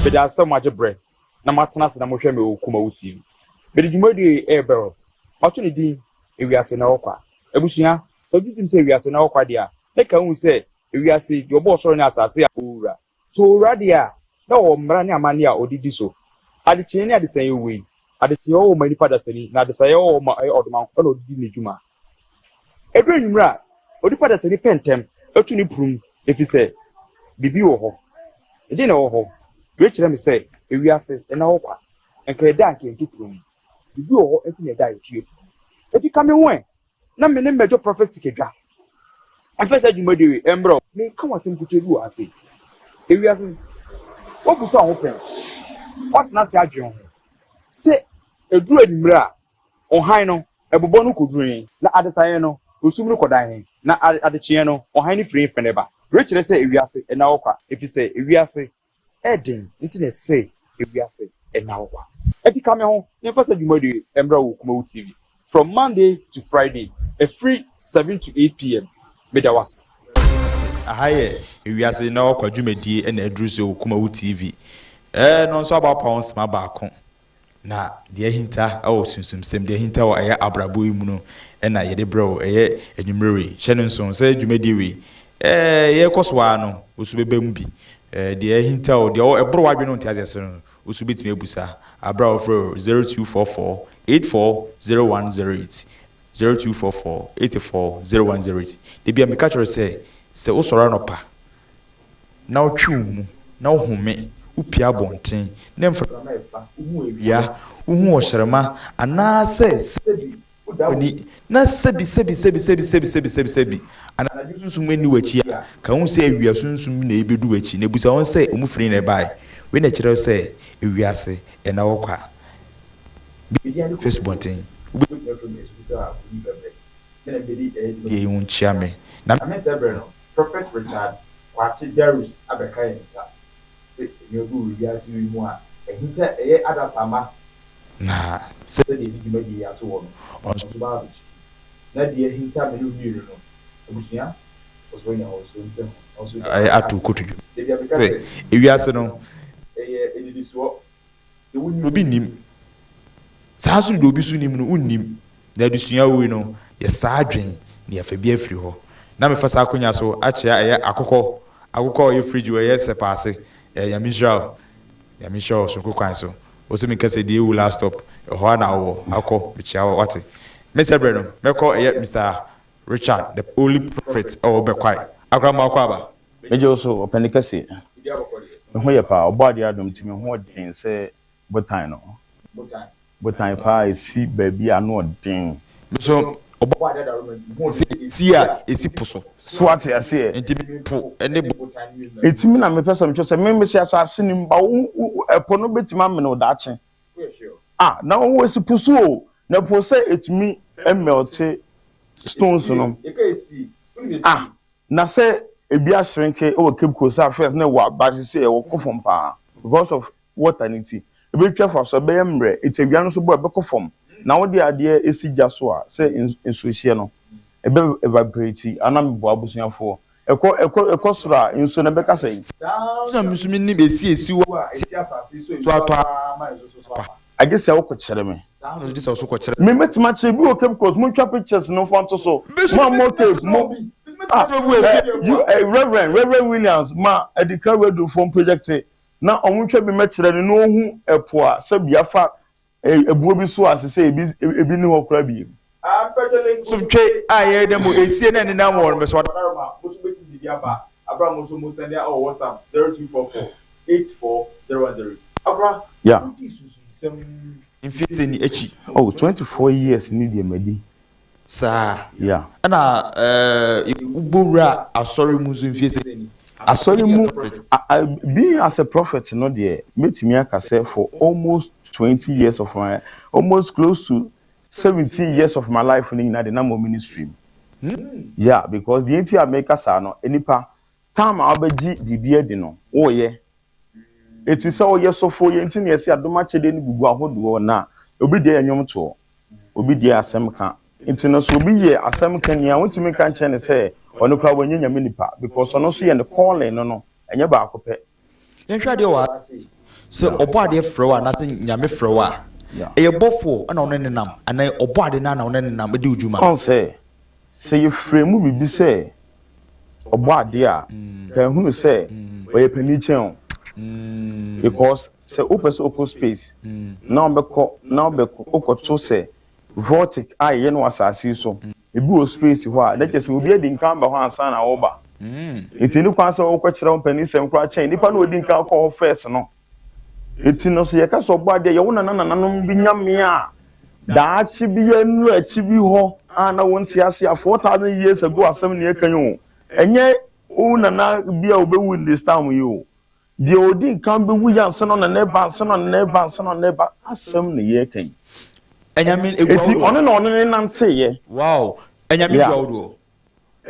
Meda ase sɛ moagye berɛ na moatena ase na mohwɛ me wɔ Kumawu TV. Mede dwumadie yi rebrɛ wo. Mato ne din Ewiase Nnɛ Hɔ Kwa. Abusua, sɛ wogye tom sɛ ewiase nnɛ hɔ kwa deɛ a, na ka hu sɛ ewiase, deɛ ɔbɔɔ ɔsoro ne asase a, ɔwura. Sɛ ɔwura deɛ a, na ɔwɔ mmara ne amanneɛ a ɔde di so. Adekyeeɛ ne adesaeɛ wei. Adekyeeɛ wɔ hɔ ma nipa dasani, na adesaeɛ wɔ hɔ ma ɛyɛ ɔdomankoma na ɔde di ne dwuma. Ɛduru anwummerɛ a, onipa dasani pɛ ntɛm tu ne purum ɛfiri sɛ biribi wɔ hɔ. Ɛdeɛn na ɛwɔ hɔ? Wei kyerɛ me sɛ ewiase nna hɔ kwa. Nka ɛda a nka yɛntu purum. Biribi wɔ hɔ nti na ɛda a yɛtu yɛn purum. Enti ka me ho ɛ na me ne mmɛdwo Prophet Sikadwa mfa saa dwumadie wei mbrɛ wo. Meka wo asɛm ketewa bi wɔ ha sei. Ewiase, woabusa wo ho pɛn? Woatena ase adwene ho sɛ ɛduru anwummerɛ a, ɔhan no, ɛbobɔ no kɔduru he, na adesaeɛ no, osum no kɔdan he, na adekyeeɛ no, ɔhan no firi he fene ba? Wei kyerɛ sɛ ewiase nna hɔ kwa, efiri sɛ ewiase Ɛden nti na ɛsɛ ewiase nna hɔ kwa? Ɛnti ka me ho na yɛmfa saa dwumadie yi mmra wɔ Kumawu TV from Monday to Friday ɛfiri 7 to 8 pm. Meda wo ase. Aha yɛ ewiase nna hɔ kwa dwumadie na aduru so wɔ Kumawu TV. Ɛɛ no nso abɔ apaw nsema baako. Na deɛ ahinta wɔ sunsumsɛm, deɛ ahinta wɔ ɛyɛ abrabɔ yi mu no na yɛde brɛ wo ɛyɛ anwummerɛ wei. Hyɛ no nso sɛ dwumadie wei, ɛɛ yɛrekɔ so ara no, wo nso bɛba mu bi. Ɛɛ deɛ ahinta wo, deɛ ɛboro w'adwene ne wo nteaseɛ so no, wo nso wobɛtumi abusa aberɛ a wofrɛ 0244 84 0108, 0244 84 0108. Da biara meka kyerɛ wo sɛ, sɛ wosɔre anɔpa na wotwe wo mu, na wohome, wopue abɔnten, na mframa reba, wuhu awia, wuhu ɔhyerɛma, anaasɛ sɛbi woda w'ani, na sɛbi sɛbi sɛbi sɛbi sɛbi sɛbi sɛbi sɛbi anadwo sunsum nni w'akyi a, ka hu sɛ awia sunsum bi na ɛrebedu w'akyi, na bisa wɔn sɛ wɔn firi he na ɛbae. Wei na ɛkyerɛ wo sɛ ewiase nna hɔ kwa. Biribiara ne kɔ asubɔnten, wobɛtumi afrɛ me asubɔnten a ɔnni bɛbrɛ, me na mebɛdi ɛyɛ dwumadie yi ho nkyia me, na me sɛ berɛ no, Prophet Richard Kwakye Darius abɛka yɛn nsa sɛ nneɛma bi wɔ wiase yi mu a ahinta ɛyɛ adasamma. Na sɛ. Sɛdeɛ yɛde dwumadie yi ato hɔ no, ɔno nso bɛba abɛkyerɛ mu. Na deɛ ahinta me ne wo mmienu no, abusua, wo nso woanya wo nso nte ho, na wo nso wode Ayɛ ato kotodwe mu. Da biara meka Sɛ sɛ. ewiase no. Ɛyɛ anidisoɔ. Deɛ wonim. Obi nnim. Saa ara nso na deɛ obi nso nim no, wonnim. Na adesua wei no, yɛ saa adwene na yɛafa bi afiri hɔ. Na mefa saa akonya so akyea ɛyɛ akokɔ, akokɔ a ɔyɛ fridge wɔ ɛyɛ sɛpa ase. Ɛɛ Nyame nhyira wo. Nyame nhyira wo soronko kwan so. Wo se menka sɛ deɛ ewu last stop, ɛhɔ ara na wowɔ. Akɔ, mekyea wo, wate. Me sɛ berɛ no, mɛkɔ ɛyɛ Mister Richard, the only prophet ɛwɔ Bɛkwae. Akora mo akɔ aba. Megye wo so, ɔpɛni kɛseɛ. Me ho yɛ paa, Ɔbɔadeɛ adom nti me ho ɔden sɛ botan no. Botan paa a ɛsi baabi a ano ɔden. Me nso, Ɔbɔadeɛ adaworo nti me ho ɔden sɛ esi a ɛsi po so. So wate aseɛ? Enti me po ne botan no nyinaa. Enti me na mepɛ sɛ mekyerɛ sɛ me mese asase no mu, ba wo, wo, ɛpo no bɛtumi amene wo daakye. Ah, na wo esi po so o, na po sɛ ɛtumi mɛlte stones no. Ah, Na sɛ ebi ashrinke wɔ Cape Coast a first na ɛwɔ aba sesei ɛwɔ kɔ fam paa because of water no nti ɛbɛtwa fa so ɛbɛyɛ mmerɛ nti awia no nso bɔ a ɛbɛkɔ fam na wode adeɛ ɛsi gya so a sɛ nsuohyeɛ no ɛbɛ evaporate ana meboa abusuafoɔ ɛkɔ ɛkɔ ɛkɔ soro a nsuo no ɛbɛka sɛn. Saa nso na me nso menim esi esi hɔ a esi asase so atɔ ara pa. Agye sɛ wokɔ kyerɛ me. Saa na ɔgye sɛ ɔso kɔkyerɛ. Me mɛtumi akyerɛ bi wɔ Cape Coast mo ntwa pictures no nfa nto so mo a mo Cape mo ah eh you eh Reverend Reverend Williams ma Adikra radio foɔ mprojecte na ɔmo ntwa bi mɛkyerɛ no na ɔhu ɛpo a sɛbi afa ɛbuo bi so a sesei ebi ebi nni hɔ koraa biem. So twe a yɛyɛ dɛ mo esie na ɛnenam wɔ no mɛsɔ. Ɔdadaroma mo nso bɛtumi de bi aba abere a mo nso mo sɛnde ɛwɔ WhatsApp 0244 84 0108. Akora, Yeah. wodii sunsumsɛm. Mfie sɛn ni akyi? Oh, 24 years ni deɛ madi. Saa. Yeah. Ɛna eh, wobɔ wura asɔre mu nso mfie sɛn ni? Asɔre mu, I, being as a prophet no deɛ, mɛtumi aka sɛ for almost 20 years of my, almost close to 17 years of my life no nyinaa de na mewɔ ministry mu. Yeah, because deɛ nti a meka saa no, nnipa, time a wobɛgye biribi adi no, woyɛ. Eti sɛ woyɛ sɔfoɔ yɛ nti na yɛse adom akyɛdeɛ no gugu ahodoɔ na obi deɛ yɛ nnwomtoɔ, obi deɛ yɛ asɛm ka. Nti no sɛ obi yɛ asɛm ka ni a wontumi nka nkyerɛ no sɛ ɔno koraa wanyɛ Nyame nipa because ɔno nso yɛ ne calling no no ɛnyɛ baako pɛ. Yɛnhwɛ adeɛ wɔ ha sei. Sɛ Ɔbɔadeɛ frɛ wo anaasɛ Nyame frɛ wo a, ɛyɛ bɔfoɔ na wo ne no nam anaa Ɔbɔadeɛ no ara na wo ne no nam di wo dwuma? Ɔn sɛ, sɛ yɛfrɛ mu biribi sɛ Ɔbɔadeɛ a, ka hunu sɛ ɔyɛ panin kyɛn wo. Because sɛ wopɛ sɛ wokɔ space na wobɛkɔ na wobɛkɔ wokɔto sɛ Vortic a yɛyɛ no wɔ asase yi so, ebi wɔ space hɔ a, na kyerɛ sɛ obi adi nkan aba hɔ ansa na woreba. Enti ɛnni kwan sɛ wokɔkyerɛ wo mpaninsɛm koraa kyɛn nipa no a odi nkan kɔɔ hɔ first no. Enti no, sɛ yɛka sɛ Ɔbɔadeɛ, yɛwo nana nananom bi nyame a, daakye bi yɛnnuru akyi bi hɔ a na wonte ase a, 4000 years ago asɛm na yɛka yi o. Ɛnyɛ wo nana bi a obewu in this time yi o. Deɛ ɔdi nkan bɛwu yɛ ansa na ɔne ne ba, ansa na ɔne ne ba, ansa na ɔne ne ba asɛm na yɛreka yi. Anyame egu Eti ahodoɔ. ɔno na ɔne ne nanteeɛ. Wow! Anyame gu Yeah. ahodoɔ.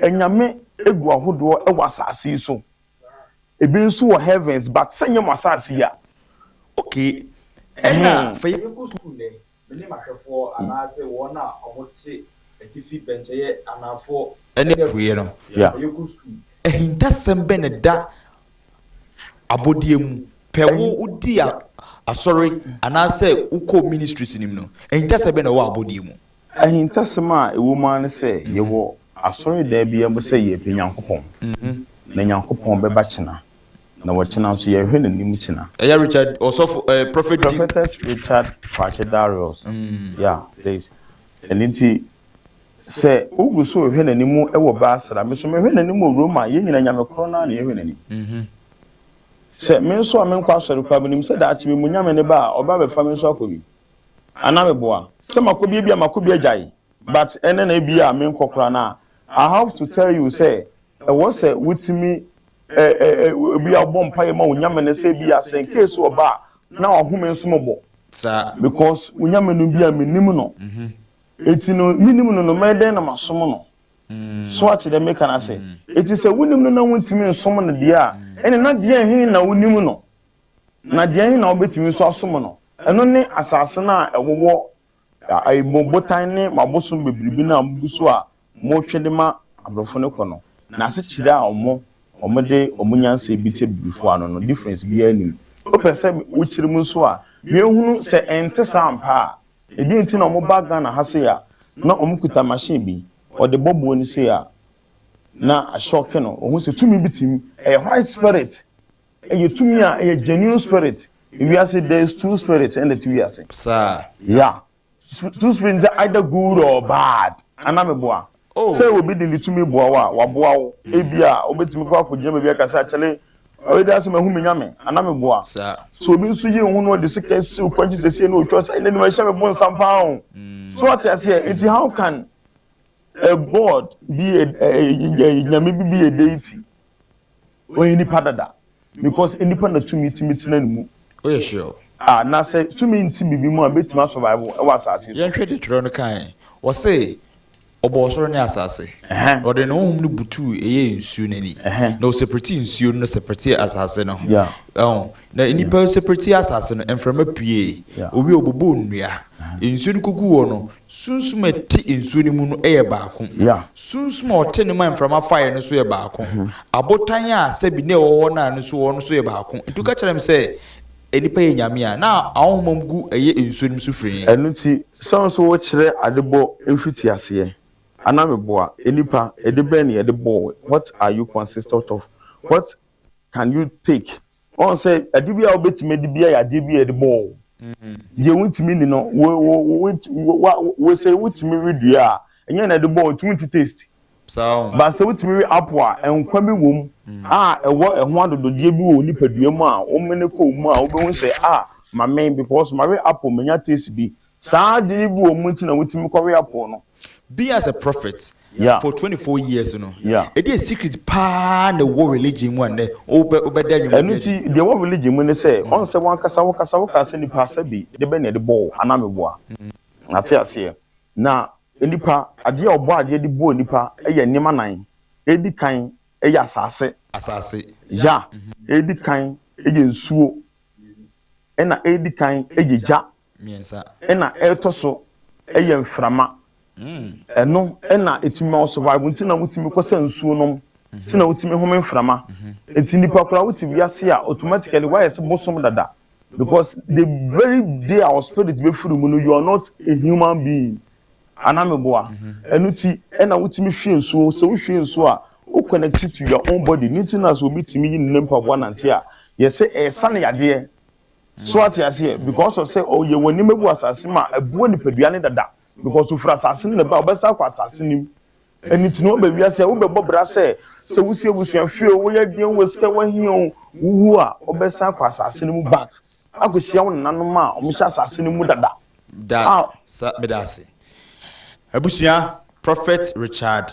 Anyame egu ahodoɔ wɔ asase yi so. Ebi nso wɔ heavens but sɛ nyɛ mo asase yi a. Okay, ɛna Ɛhɛn. fa yɛbɛkɔ sukuu nnɛ. Me ne m'ahwɛfoɔ anaasɛ wɔn a wɔte atifi bɛnkyɛeɛ anaafoɔ ne apueɛ no, Yeah. yɛkɔ sukuu. Ahintasɛm bɛn na ɛda abɔdeɛ mu? Pɛ wo wodi asɔre anaasɛ wokɔ ministries no mu no, ahintasɛm bɛn na ɛwɔ abɔdeɛ mu? Ahintasɛm a ɛwɔ mu ara ne sɛ yɛwɔ asɔredan biara mu sɛ yɛrepɛ Nyankopɔn, na Nyankopɔn bɛba kyena. Na ɔkyena nso yɛhwɛ n'anim kyena. Ɛyɛ Richard ɔsɔfo ɛɛ prophet di. Prophetess Richard Kwakye Darius yeah please ɛno nti sɛ wogu so rehwɛ n'anim wɔ Basra me nso mehwɛ n'anim wɔ Roma yɛn nyina Nyame korɔ no ara na yɛhwɛ n'anim sɛ me nso a menkɔ asɔre koraa menim sɛ daakye me mu Nyame ne ba a ɔba abɛfa me nso akɔ bi anaa meboa sɛ makɔ bi ebia makɔ bi agyae but ɛnɛ na ebia menkɔ koraa no a I have to tell you sɛ Ɛwɔ sɛ wotumi ɛ ɛ ɛ ebi a wobɔ mpaeɛ ma wo nyame no sɛ ebi a sɛ in case ɔba a na wahome nso mɔbɔ. Saa. Because wo nyame no bi a menim no. Eti no menim no no mɛyɛ dɛn na masom no? So ate deɛ meka no ase? Eti sɛ wonim no na wontumi nsom no deɛ a, ɛne na deɛn he na wonim no? Na deɛn he na wobɛtumi nso asom no? Ɛno ne asase no a ɛwowɔ Ayi, mo botan ne mo abosom bebrebe no a mugu so a motwe de ma aborɔfo no kɔ no, n'asekyerɛ a wɔn wɔde wɔn nyansa bi te abibifo ano no, difference biara nni mu. Wopɛ sɛ wokyerɛ mu nso a, yɛnhunu sɛ ɛnte saa ampa a. Ɛdeɛn nti na wɔba Ghana ha sei a, na wɔkuta machine bi, wɔde bɔ boɔ no sei a, na ahyɔke no, wɔhu sɛ tumi bi te mu, ɛyɛ white spirit. Ɛyɛ tumi a ɛyɛ genuine spirit. Ewiase there is two spirits ɛna ɛte wiase. Saa. Yeah. Two spirits sɛ either good or bad. Ana me boa. Oh. Sɛ obi de ne tumi boa wo a, waboa wo. Ebi a obetumi kɔ akɔgyina baabi aka sɛ akyɛle ɔyɛ de asɛ mahu me nyame. Ana me boa. Saa. So obi nso yi ho na ɔde sika si wo kwan sɛsie na otwa sɛ ɛnɛ ɛhyɛ me bo nsam paa o. So ate aseɛ. Nti how can a god be a, a, a, a nyame bi be a deity? Ɔyɛ nipa dada because nipa na tumi tumi tena ne mu. Woyɛ sure? Ah, na sɛ tumi nte biribi mu a, ebetumi asurvive wɔ asase so. Yɛnhwɛ deɛ twerɛ no kae. Ɔse, Ɔbɔɔ ɔsoro ne asase, na ɔde ne honhom no butuu ɛyɛ nsuo no ani, na ɔseparetee nsuo no separetee asase no. Ɛho, na nnipa separetee asase no, mframa puee. Owie ɔbobɔɔ nnua. Nsuo no kɔguu hɔ no, Sunsum a ɛte nsuo no mu no yɛ baako. Sunsum a ɔte no ma mframa faeɛ no nso yɛ baako. Abotan a sɛbi na ɛwɔ hɔ no a no nso wɔ hɔ no nso yɛ baako. Nti woka kyerɛ me sɛ nnipa yɛ nyame a, na ahonhom gu ɛyɛ nsuo no mu nso firi he? Ɛno nti, sɛ wo nso wokyerɛ adebɔ mfitiaseɛ, anaa meboa, nnipa, ɛde bɛn na yɛde bɔɔ wo? What are you consisted of? What can you take? Ɔn sɛ ade bi a wobɛtumi adi biara yɛ adeɛ bi a yɛde bɔɔ wo. Deɛ wontumi nni no, wo wo wo wo wo sɛ wotumi we dua a, ɛnyɛ na ɛde bɔɔ wo nti wonte taste. But sɛ wotumi we apple a, nkwa bi wɔ mu a ɛwɔ ɛho adododeɛ bi wɔ wo nipadua mu a womene kɔ wo mu a wobɛhu sɛ ah mamen because mawe apple manya taste bi. Saa ade no bi wɔ mu nti na wotumi kɔwe apple no. Being as a prophet Yeah. for 24 years no, Yeah. ɛdeɛ secret paa na ɛwɔ religion mu a nnɛ wobɛ wobɛda nnwuma Ɛno bi adi? nti, deɛ ɛwɔ religion mu ne sɛ, ɔn sɛ w'ankasa wokasa, wokaa sɛ nipa sɛbi de bɛ na ɛde bɔɔ wo anaa meboa? Nate aseɛ. Na nipa, adeɛ a ɔbɔ adeɛ de bɔɔ nipa yɛ nneɛma nan. Edi kan yɛ asaase. Asaase. Yeah. Edi kan yɛ nsuo. Ɛna edi kan yɛ gya. Mmiɛnsa. Ɛna ɛtɔ so yɛ mframa. Ɛno na ɛtumi ma wo survive nti na wotumi kɔ sɛ nsuo nom nti na wotumi home mframa. Nti nipa koraa wote wiase a automatically woayɛ sɛ bosom dada. Because the very day our spirit bɛfiri mu no, you are not a human being. Anaa meboa? Ɛno ti ɛna wotumi hwie nsuo. Sɛ wohwie nsuo a, wo connect to your own body. Ne ti na sɛ obi tumi yi ne nan mpaboa nante a, yɛsɛ ɛsane yadeɛ. So ate aseɛ? Because of sɛ ɔyɛ wɔ nneɛma bi wɔ asase mu a ɛboa nipadua ne dada. Because ofiri asase no na ɛba, ɔbɛsan akɔ asase no mu. Ɛno nti na woba wiase a, wobɛbɔ bra sɛ, sɛ wosi abusua fie o, woyɛ deɛn wɔ sika wahia o, wowu a, wobɛsan akɔ asase no mu back akɔhyia wo nananom a wɔhyɛ asase no mu dada. Da sa meda ase. Abusua, Prophet Richard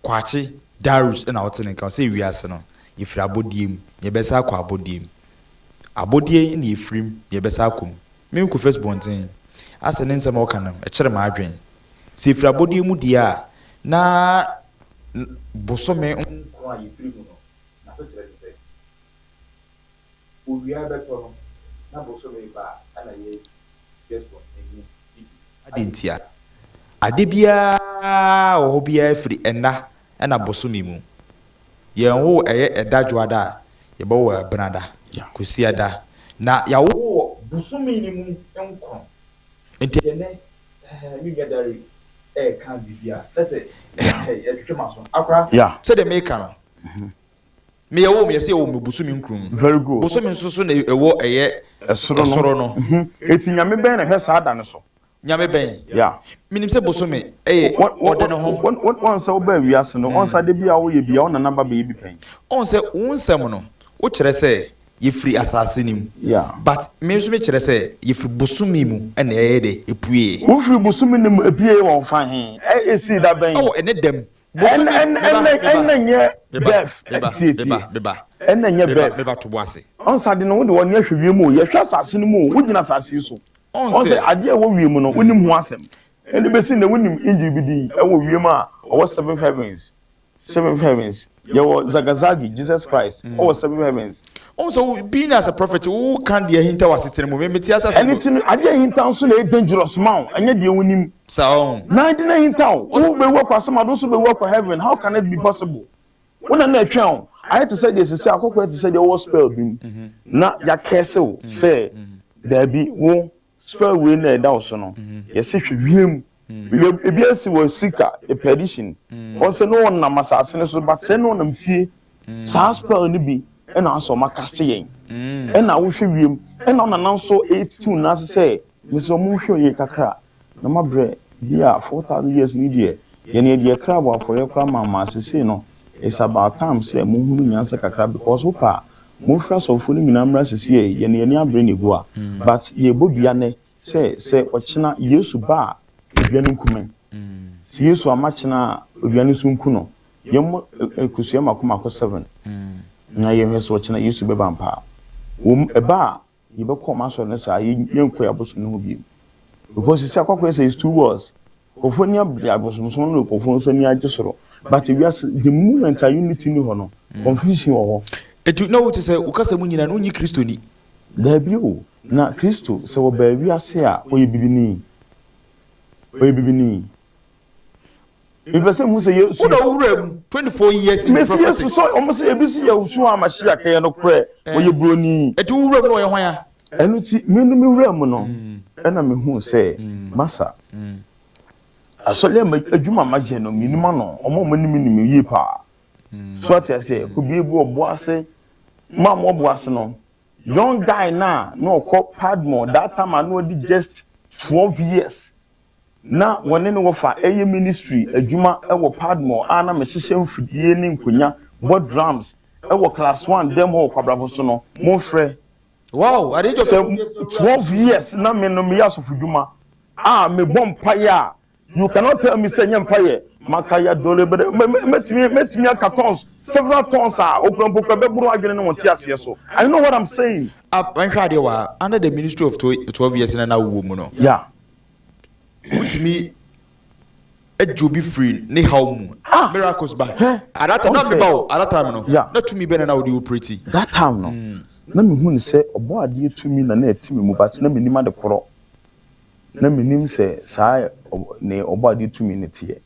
Kwakye Darius na wote ne nka. Ɔsɛ wiase no, yɛfiri abɔdeɛ mu, na yɛbɛsan akɔ abɔdeɛ mu. Abɔdeɛ na yɛfiri mu, na yɛbɛsan akɔ mu. Me kɔ first bɔnten, asɛ ne nsɛm a ɔka no, ɛkyerɛ m'adwene. Sɛ yɛfiri abɔdeɛ mu deɛ a, na bosome nkron a yɛfiri mu no, n'asekyerɛ ne sɛ, owia bɛtɔ no, na bosome ba a, ɛna yɛ first bɔnten ne didi. Ade ntia. Ade biara wɔ hɔ biara firi ɛna ɛna bosome mu. Yɛn wo ɛyɛ ɛda dwoada a, yɛbɛwɔ ɛbenada, kwasiada. Na yɛawo wɔ bosome no mu nkron. Nti ɛnɛ, me nua Dari ɛɛka biribi a, na sɛ ɛtwetwe m'aso. Akora, sɛdeɛ meka no, meyɛ wɔ mu, yɛsɛ yɛwɔ mu bosome nkron mu. Very good. Bosome nso so na ɛwɔ ɛyɛ ɛsoro no. Eti Nyame bɛn na ɛhwɛ saa da no so? Nyame bɛn? Menim sɛ bosome ɛyɛ ɔde ne ho. Wɔn sɛ wobaa wiase no, wɔn sɛ ade bi a woyɛ bi a wo nana ba bɛyɛ bi pɛn. Wɔn sɛ wo nsɛm no, wokyerɛ sɛ yɛfiri asase no mu. But me nso mekyerɛ sɛ yɛfiri bosome mu ɛna ɛyɛ dɛ epue. Wofiri bosome no mu epue wɔ fa he? Ɛsii da bɛn? Ɛwɔ ɛne dɛm. Ɛnna nyɛ birth tietie. Ɛnna nyɛ birth. Meba to bo ase. Ɔnsa de no wode wɔn ahwɛ wiem o, yɛhwɛ asase no mu o, wogyina asase yi so. Ɔn sɛ adeɛ a ɛwɔ wiem no, wonim ho asɛm. Ɛnde bɛsi nnɛ wonim angel bi din ɛwɔ wiem a ɔwɔ seven heavens. Seven heavens. Yɛwɔ Zagazagi, Jesus Christ, ɔwɔ seven heavens. Ɔn sɛ being as a prophet, wo ka deɛ ahinta wɔ asetena mu, me mete ase asɛ. Ɛne ti no, adeɛ ahinta nso na ɛyɛ dangerous ma wo, ɛnyɛ deɛ wonim. Saa ɔn. Na ade no ahinta wo, wo bɛwu akɔ asɛm ado nso bɛwu akɔ heaven, how can it be possible? Wo na na ɛtwɛn wo, ayɛ te sɛ deɛ sisi akɔkɔ yɛ te sɛ deɛ wɔwɔ spell bi mu, na yɛakɛse wo sɛ daabi wo spell wei na ɛda wo so no, yɛse hwɛ wiem. Ebi asi wɔ sika, perdition. Wɔn sɛ na wɔnam asase no so, but sɛ na wɔnam fie. Saa spell no bi ɛna asɔ ɔma kaste yɛn. Ɛna wohwɛ wiem, ɛna ɔnana nso ɛtitiw n'ase sɛ mesɛ ɔmo nhwɛ yɛ kakra. Na mabrɛ bi a 4,000 years ni deɛ, yɛn yɛde yɛ kra bɔ afɔreɛ koraa ma ama sesei no, it's about time sɛ mohunu nyansa kakra because wopɛ a, momfiri asɔfoɔ no nyinaa mmra sesei yɛn yɛn ani abere na egu a. But yɛbɔ dua nnɛ sɛ sɛ ɔkyena Yesu ba a, odua no nku me. Sɛ Yesu amma kyena a, odua no nso nku no. Yɛmmɔ nkosua mako mako seven na yɛnhwɛ sɛ ɔkyena Yesu bɛba ampa a. Wɔm ɛba a, yɛbɛkɔ ɔmo asɔre no saa, yɛnkɔ yɛ abosom no ho bio. Because sisi akɔkɔ yɛ sɛ it's two worlds. Nkurɔfoɔ ani abere abosomsom no na nkurɔfoɔ nso ani agye soro. But ewiase, the moment a unity ni hɔ no, confusion wɔ hɔ. Enti na wote sɛ wo kasa mu nyinaa no wonnye Kristo ni? Daabi o, na Kristo sɛ ɔbaa wiase a ɔyɛ bibini. Ɔyɛ bibini. Mepɛ sɛ muhu sɛ Yesu. Wo na wowura mu 24 years in Mesi prophetic. Yesu sɛ ɔmo sɛ ebi si Yahushua Hamashiach ɛyɛ nokorɛ, ɔyɛ broni. Enti wo wura mu no ɔyɛ hwan a? Ɛno nti me no me wura mu no ɛna me huu sɛ masa asɔre a adwuma a mayɛ no menim ano, ɔmo a ɔmo nim me nim me yie paa. So ate aseɛ? Kɔbie bi ɔbo ase, mo a mo ɔbo ase no, young guy no a na ɔkɔ Padmore that time a na ɔdi just 12 years na wɔne no wɔfa ɛyɛ ministry adwuma wɔ Padmore a na mehyehyɛ mfidie ne nkonya bɔ drums wɔ class one dɛm hɔ wɔ Kwabrafo so no, momfrɛ. Wow, at the age of Sɛ 12 years na me no meyɛ asɔfodwuma a mebɔ mpaeɛ a, you cannot tell me sɛ nyɛ mpaeɛ. Makaya dole bere mɛtumi mɛtumi aka tons several tons a okura mpo kura bɛboro adwene ne wɔn te aseɛ so. I know what I'm saying. Ah, nhwɛ adeɛ wɔ ha, under the ministry of 12 years na na wowɔ mu no. Yeah. Wotumi agye obi firi ne haw mu. Ah! Miracles ba. Hɛ! At that time, na Ɔn meba sɛ, o, at that time no, yeah. na tumi bɛn na na wode operate? That time no, na mehu no sɛ ɔbɔadeɛ tumi na na ɛte me mu but na mennim ade korɔ. Na mennim sɛ saa ne ɔbɔadeɛ tumi no teɛ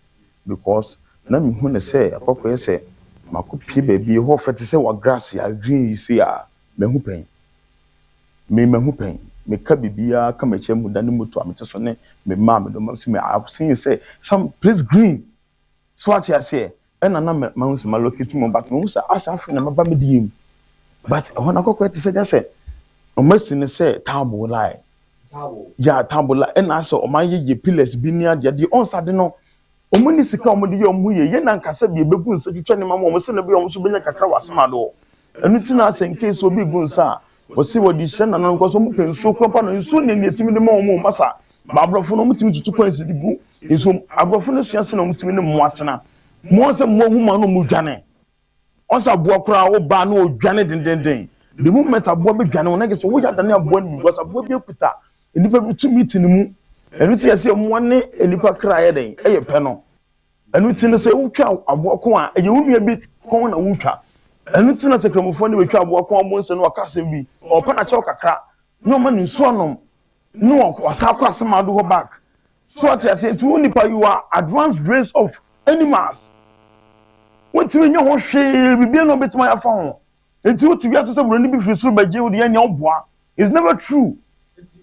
because na mehu no sɛ akɔkɔyɛ sɛ makɔpie baabi ɛhɔ fɛ te sɛ wɔ grass a green yi sei a mahu pɛn. Me mahu pɛn. Meka biribiara ka m'akyi amu da ne moto a mete so ne me mma a medɔ ma si me I have seen sɛ some place green. So ate aseɛ? Ɛna na mahu sɛ ma locate mu but mehu sɛ asɛ afei na maba me deɛ mu. But ɛhɔ no akɔkɔɛ te sɛ gya sɛ ɔma si no sɛ table line. Yeah, table line. Ɛna asɛ ɔma yɛ yɛ pillars bi ne adeɛ adeɛ. Ɔnsa ade no wɔn ni sika a wɔde yɛ wɔn ho yie. Yɛn na nka sɛ bi ebegu nsa twitwa nneɛma ma wɔn sɛ na bi wɔn nso bɛnya kakra wɔ asɛm adoɔ. Ɛno ti na asɛ in case obi gu nsa a wɔsi wɔde hyɛ nananom kɔ so wɔn pɛ nsuo kura pa no nsuo nea nea etimi de ma wɔn o masa. Ba aborɔfo no wɔn tumi tutu kwan si de gu nsuo mu. Aborɔfo no sua sɛ na wɔn tumi ne mmoa tena. Mmoa sɛ mmoa hu ma na wɔn dwane. Ɔsɛ aboa koraa wo ba na ɔdwane dendenden. The moment aboa bɛ dwane wo na kyerɛ sɛ woyɛ adane aboa no bi because aboa bi akuta nnipa bi tumi te ne mu. Ɛno ti yɛ sɛ mmoa ne nnipa kra yɛ dɛn ɛyɛ pɛ no. Ɛno ti no sɛ wotwa aboa kɔn a ɛyɛ wo nua bi kɔn na wotwa. Ɛno ti na sɛ kramofoɔ no bɛtwa aboa kɔn abo nsɛ no ɔka asɛm bi ɔpɛ na kyɛw kakra na ɔma ne nsuo anom na ɔsan akɔ asɛm ado hɔ back. So ate aseɛ nti wo nipa you are advanced race of animals. Wontumi nyɛ ho hwee biribiara na wobɛtumi ayɛ afa ho. Nti wote wiase sɛ buroni bi firi soro bɛgye wo deɛ nea woboa. It's never true. Nti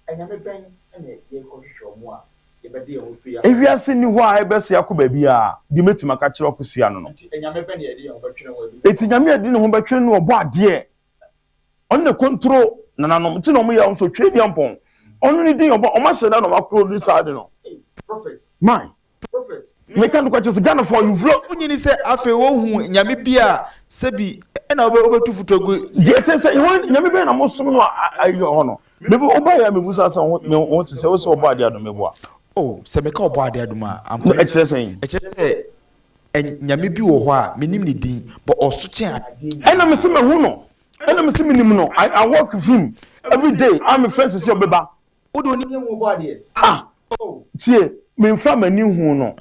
anyame bɛn na yɛkɔhwehwɛ wɔn a yɛbɛde yɛn ho firi Ewiase nni hɔ a ɛbɛsɛe akɔ baabiara. Deɛ mɛtumi aka akyerɛ wo akɔsi ano no. Nti anyame bɛn na yɛde yɛn ho bɛtwene wɔn a Nti nyame a yɛde ne ho bɛtwene no ɔbɔ adeɛ. Ɔno na ɛkontro nananom nti na ɔmo yɛ ɔmo so Tweaduampɔn. Ɔno ne din ɔbɔ ɔmo ahyɛ da na ɔmo akoro de saa ade no. My. Meka nokwa kyerɛ sɛ Ghana foɔ you've lost. Wonyini sɛ afei wohu nyame bi a sɛbi ɛna wobɛtu foto agu. Deɛ ɛteɛ sɛ hwan nyame bɛn na mosom no a ayi hɔ no mebe wobaeɛ a mebusa sɛ wo me ho te sɛ wo sɛ ɔbɔ adeɛ adom meboa. Oh sɛ meka ɔbɔ adeɛ adom a ampa No ɛkyerɛ sɛn? Ɛkyerɛ sɛ nyame bi wɔ hɔ a menim ne din but ɔso kyɛn adeɛ nyinaa. Ɛna mese mahu no ɛna mese menim no I I work with him everyday a mefrɛ no sɛsɛ ɔbɛba. Wode w'ani ahu ɔbɔ adeɛ? Ah Oh. Tie, memfa m'ani nhuu no,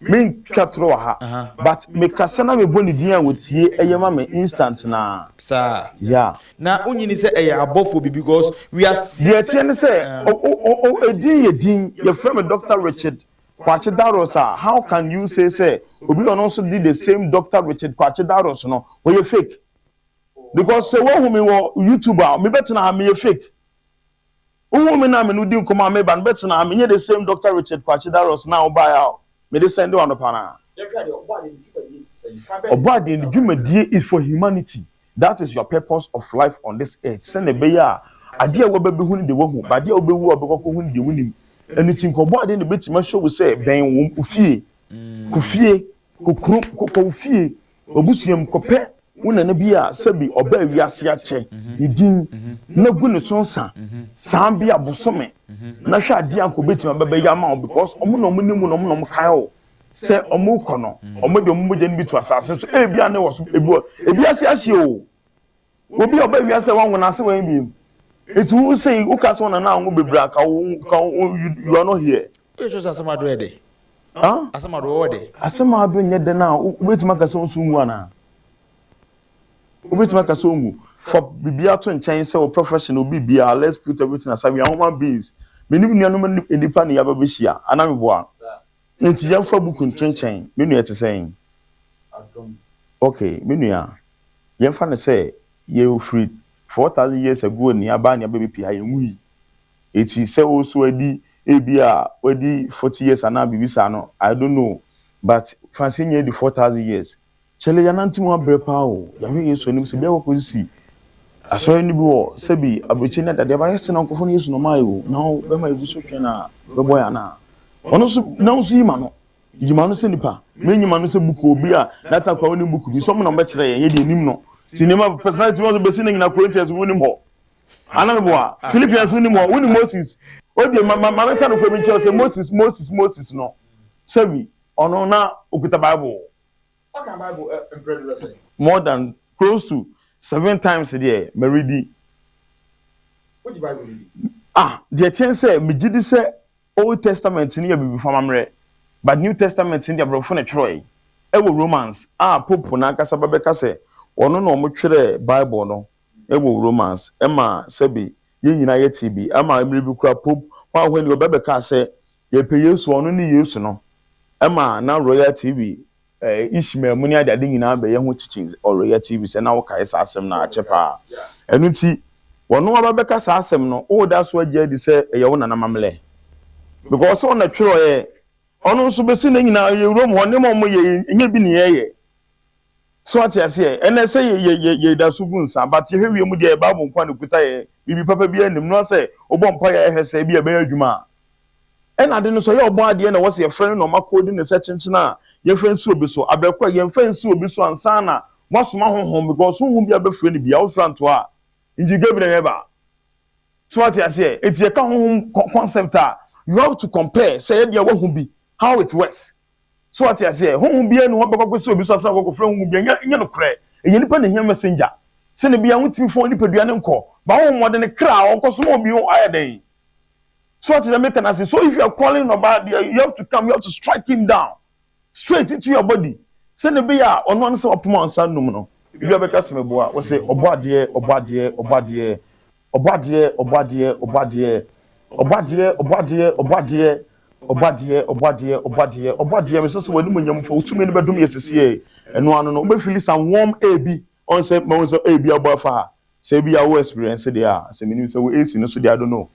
mentwa toro wɔ ha, but mekasa na mebɔ ne din a wɔtie ɛyɛ ma me instant naa. Saa. Yeah. Na wonyini sɛ ɛyɛ abɔfoɔ bi because we are. Deɛ ɛteɛ ne sɛ, o o o edin yɛ din, yɛfrɛ me Doctor Richard Kwakye Darros a, how can you say sɛ obi a ɔno nso de the same Doctor Richard Kwakye Darros no, ɔyɛ fake? Because sɛ woahu me wɔ YouTube a, mebɛtena ha, meyɛ fake. Wohuu me na me ne wo di nkɔmmɔ a meba no bɛtena ha menyɛ the same Doctor Richard Kwakye Darross no a wobaeɛ a mede sɛnde wo anɔpa no a. Ɔbɔadeɛ ne dwumadie is for humanity that is your purpose of life on this earth sɛnea ɛbɛyɛ a adeɛ a woaba bɛhu no deɛ woahu but adeɛ a wobɛwu a wobɛkɔ akɔhu no deɛ wonim ɛno nti nka ɔbɔadeɛ na ɛbɛtumi ahyɛ wo sɛ bɛn wo fie kɔ fie kɔ kurom kɔ wo fie W'abusua mu, kɔpɛ wo nana bi a sɛbi ɔbaa wiase akyɛ ne din na gu ne so nsa saa bi a bosome na hwɛ adeɛ a nka obetumi aba bɛyɛ ama wo because ɔmo na ɔmo nim wo na ɔmo na ɔmo kae wo sɛ ɔmo kɔ no ɔmo de ɔmo mogya no bi to asase so ebi a ne wɔ so ebi wɔ ebi ase ahye o obi a ɔba wiase a wanwo n'ase wɔn biem eti wo sɛ wo ka sɛ wo nana anwo bebree a ka wo ka wo you are not here. Woyɛ sure sɛ asɛm ado yɛ dɛ? Huh? Asɛm ado wɔwɔ dɛ? Asɛm ado nyɛ dɛ na wobɛtumi aka sɛ wo nso nwu anaa? Wobɛtumi aka sɛ onwu? Fa biribiara to nkyɛn sɛ wo profession obi biara let's put everything aside we are human beings. Menim nuanom nnipa ne yɛaba bɛhyia anaa meboa? Nti yɛmfa book nto nkyɛn me nua ɛte sɛn? Okay me nua yɛmfa no sɛ yɛfiri 4000 years ago ne aba ne aba bɛpie ha yɛnwui. Eti sɛ wo so adi ebi a wadi 40 years anaa biribi saa no I don't know but fa sɛ nya adi 4000 years. Kyɛle yɛanante mu abrɛ paa o yɛahwɛ Yesu anim sɛ bia wakɔsisi asɔre no bi wɔ sɛbi abrɛkyɛ ne adadeɛ ba yɛse na nkurɔfoɔ no Yesu na ɔmaayɛ o na bɛma yɛgu so twɛn a bɛbɔ yɛ anaa ɔno nso na wo nso yi ma no yi ma no sɛ nipa menyi ma no sɛ buku obi a n'ata kora wonim buku bi sɛ ɔmo na ɔmbɛkyerɛ yɛn yɛ deɛ nim no ti nneɛma personality bi nso bɛsi ne nyina Corinthians wonim hɔ Ana meboa? Philippians wonim hɔ, wonim Moses. Odie ma ma ma menka nokorɛ bi nkyerɛ sɛ Moses Moses Moses no sɛbi ɔno na okuta Bible. Ɔka Bible mprɛ dodoɔ sɛn? More than close to seven times deɛ maredi. Wogye Bible no di? Ah, deɛ ɛteɛ ne sɛ megye di sɛ Old Testament no yɛ abibifo amammerɛ, but New Testament no deɛ aborɔfo na ɛtwerɛe. Ɛwɔ Romans a Pope no ankasa ba bɛka sɛ ɔno na wɔtwerɛɛ Bible no. wɔ Romans ma sɛbe yɛn nyinaa yɛtee bi, ɛma mmerɛ bi koraa Pope hwan hwan ni ɔba bɛkaa sɛ yɛpɛ Yesu ɔno ne Yesu no, ɛma na Royal TV eh, Ishmael mu ne adeade nyinaa bɛyɛ ho teachings wɔ Royal TV sɛ na wokae saa asɛm no a akyɛ paa. Ɛno nti. Wɔno aba bɛka saa asɛm no, woda so agye adi sɛ ɛyɛ wo nana amammerɛ? Because ɔno na twerɛeɛ. Ɔno nso bɛsi nnɛ nyinaa yɛ wuram hɔ, nneɛma a wɔyɛ yi, ɛnyɛ bi ne yɛyɛ. So ate aseɛ? Ɛnɛ sɛ yɛ yɛ yɛ yɛda so gu nsa, but yɛhwɛ wiem deɛ yɛ Bible nko ara na ɛkuta yɛ, biribi papa biara nnim. Noa sɛ wobɔ mpaeɛ a ɛhwɛ sɛ ebi a ɛbɛyɛ adwuma a. Ɛna ade no nso ɛyɛ ɔbɔ adeɛ na ɛwɔ sɛ yɛfrɛ no na ɔma koodi no sɛ kyenkyen a yɛmfa nsi obi so. Abrɛ ko a yɛmfa nsi obi so ansa na wasoma honhom because honhom biara bɛfrɛ no biara wofrɛ antoa a ngyigye bi na ɛbɛba. So wate aseɛ? Enti yɛka honhom concept a you have to compare sɛ ɛdeɛ wahu bi how it works. So wate aseɛ? Honhom biara nni hɔ bɛkɔ akɔsi obi so ansa na wakɔfrɛ honhom biara. Ɛnyɛ ɛnyɛ nokorɛ. Ɛyɛ nipa na ehia messenger. Sɛnea ɛbɛyɛ a wontumi fa onipadua no nkɔ. Ba honhom ɔde ne kra a ɔkɔsoma obi ayɛ dɛn? So wate deɛ meka no ase? So if you are calling ɔbaa deɛ you have to come, you have to strike him down straight into your body. Sɛnea ɛbɛyɛ a ɔno ano sɛ wapoma nsa num no. Ebi a bɛka sɛ meboa. Wɔse ɔbɔ adeɛ, ɔbɔ adeɛ, ɔbɔ adeɛ. Ɔbɔ adeɛ, ɔbɔ adeɛ, ɔbɔ adeɛ. Ɔbɔ adeɛ, ɔbɔ adeɛ, ɔbɔ adeɛ. Ɔbɔ adeɛ, ɔbɔ adeɛ, ɔbɔ adeɛ, ɔbɔ adeɛ. Mesrɛ sɛ w'animuonyam fa wo tumi no bɛdom yɛ sesiei. Ɛno ano no, wobɛ feeli some warm air bi. Ɔn sɛ, mahu sɛ air bi abɔ afa ha. Sɛ ebia wo experience deɛ a, sɛ menim sɛ wo AC no so deɛ, I don't know.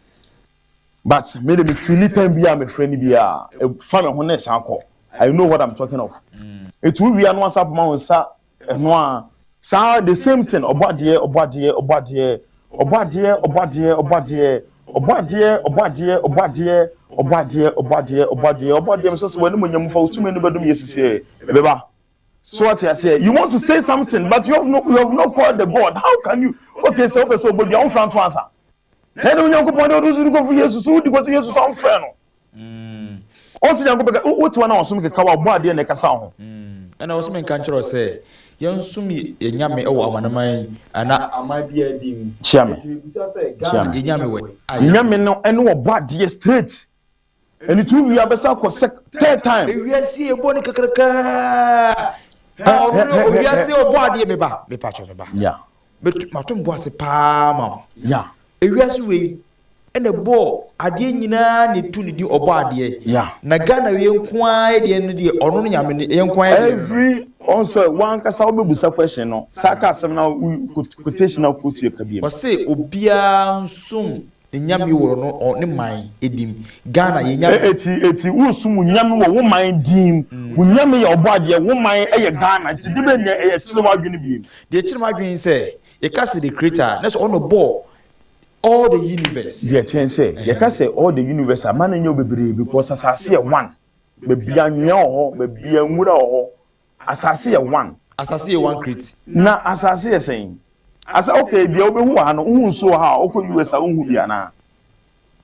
But me de me feeli time biara a mefrɛ no biara, ɛfa me ho na ɛsan kɔ. I know what I'm talking of. Enti wo wie a na wasan apoma wo nsa Ɛno ara. Saa the same thing ɔbɔ adeɛ ɔbɔ adeɛ ɔbɔ adeɛ ɔbɔ adeɛ ɔbɔ adeɛ ɔbɔ adeɛ ɔbɔ adeɛ ɔbɔ adeɛ ɔbɔ adeɛ ɔbɔ adeɛ ɔbɔ adeɛ ɔbɔ adeɛ ɔbɔ adeɛ mesɛ sɛ w'animuonyam fa wo tumi no bɛdom yɛ sisiɛ ɛbɛba so wate aseɛ you want to say something but you have no you have not called the God how can you okay sɛ wopɛ sɛ ɔbɔ dua womfra nto ansa na ɛne Onyankopɔn de ɔde so kɔfo Yesu so wodi kɔ sɛ Yesu so amfrɛ no Ɔnse Nyankopɔn ka, wote hɔ na ɔsom keka wo a, ɔbɔ adeɛ na ɛkasa wo ho. Ɛna ɔse menka nkyerɛ wo sɛ, yɛnsom yɛn Nyame wɔ amanaman yi anaa aman biara din mu. Kyia me. Enti mebisa sɛ, Kyia Ghana me. yɛn Nyame wɔ he a yɛn. Nyame no ɛne ɔbɔ adeɛ straight. Ɛne ti wo wie a bɛsan akɔ sec third time. Ewiase yi ɛbɔ ne kakrakaa. Hɛ Na ɔno hɛ ne hɛ hɛ owiase hɛ. ɔbɔ adeɛ meba mepakyɛw meba. Yeah. Meto mato me bo ase paa ma wo. Yeah. Ewiase wei ɛna ɛbɔɔ adeɛ nyinaa na etu ne din ɔbɔ adeɛ. Yeah. Na Ghana wei nko ara deɛ no deɛ ɔno no nyame no yɛn nko ara deɛ no no. Every ɔn sɛ wankasa wobɛbusa question no saa ka asɛm na wo quotation na quote yɛ ka biam. Ɔse obiara nsom ne nyame wɔ no ɔ ne man dim. Ghana yɛn nyame. Eti eti wosom wo nyame wɔ wo man din mu. Wo nyame yɛ ɔbɔ adeɛ wo man yɛ Ghana nti de bɛn na ɛyɛ kyere w'adwene biem. Deɛ ɛkyere m'adwene ne sɛ yɛka sɛ the creator a na sɛ ɔno na ɔbɔɔ all the universe. Deɛ ɛteɛ ne sɛ, yɛka sɛ all the universe a, mma no nyɛ wo bebree because asase yɛ one. Baabi anwea wɔ hɔ, baabi a nwura wɔ hɔ, asase yɛ one. Asase yɛ one create. Na asase yɛ sɛn? Asa okay, deɛ wobɛhu wɔ ha no, wohu nsuo wɔ ha a, wokɔ US a wonhu bi anaa?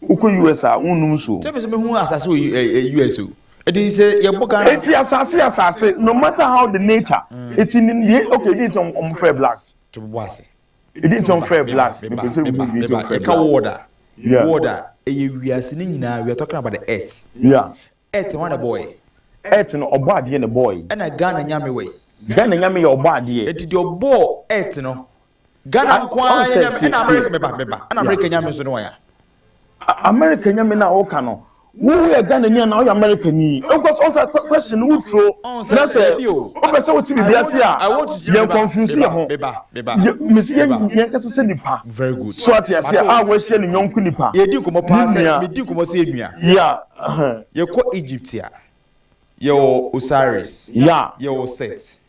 Wokɔ US a wonnom nsuo? Sɛ me nso mehu asase wɔ US o. Ɛti sɛ yɛbɔ Ghana. Eti asase yɛ asase no matter how the nature. Eti ne deɛ okay, deɛ nti wɔn frɛ blacks. To bɔ ase. Ebi nti ɔmfrɛ blacks. Meba, Mepɛ sɛ meba, mehu deɛ nti meba. ɔmfrɛ Yɛka blacks. world a, Yeah. world a, ɛyɛ wiase no nyinaa, we are talking about the earth. Yeah. Earth no hwan na ɛbɔɔɛ? Earth no ɔbɔ adeɛ na ɛbɔɔɛ. Ɛna Ghana nyame wɔ he? Ghana nyame yɛ ɔbɔ adeɛ. Enti deɛ ɔbɔɔ earth no, Ghana Ah, nko ɔn ara yɛ sɛ nyame, tie ɛna tie. America, meba, meba, ɛna Yeah. America nyame nso ne hwan a? America nyame no a woka no, wo woyɛ Ghanani anaa woyɛ Americani? Because ɔn sɛ question no wo turo na sɛ wopɛ sɛ wote biribi ase a, yɛn confuse yɛn ho. Mesi yɛn yɛn kasa sɛ nipa. Very good. So ate ase a wahyia ne yɔnko nipa. Yɛdi nkɔmɔ paa Ne sɛ nua. medi nkɔmɔ sɛ yɛn nua. Yeah. Yɛkɔ Egypt a, yɛwɔ Osiris. Yeah. Yɛwɔ Set.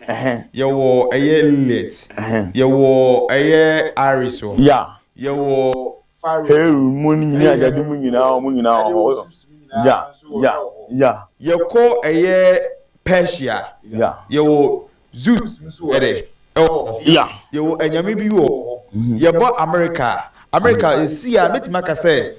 Yɛwɔ ɛyɛ Lilith. Yɛwɔ ɛyɛ Iris wɔ hɔ. Yeah. Yɛwɔ Pharaoh. Pharaoh mu ne nyinaa agyade mu nyinaa wɔn nyinaa wɔ hɔ. Ya ya ya. Yɛkɔ ɛyɛ Persia. Ya. Yɛwɔ Zeus nso wɔ dɛ ɛwɔ hɔ. Ya. Yɛwɔ anyame bi wɔ hɔ. Yɛbɔ America a, America esi a mɛtumi aka sɛ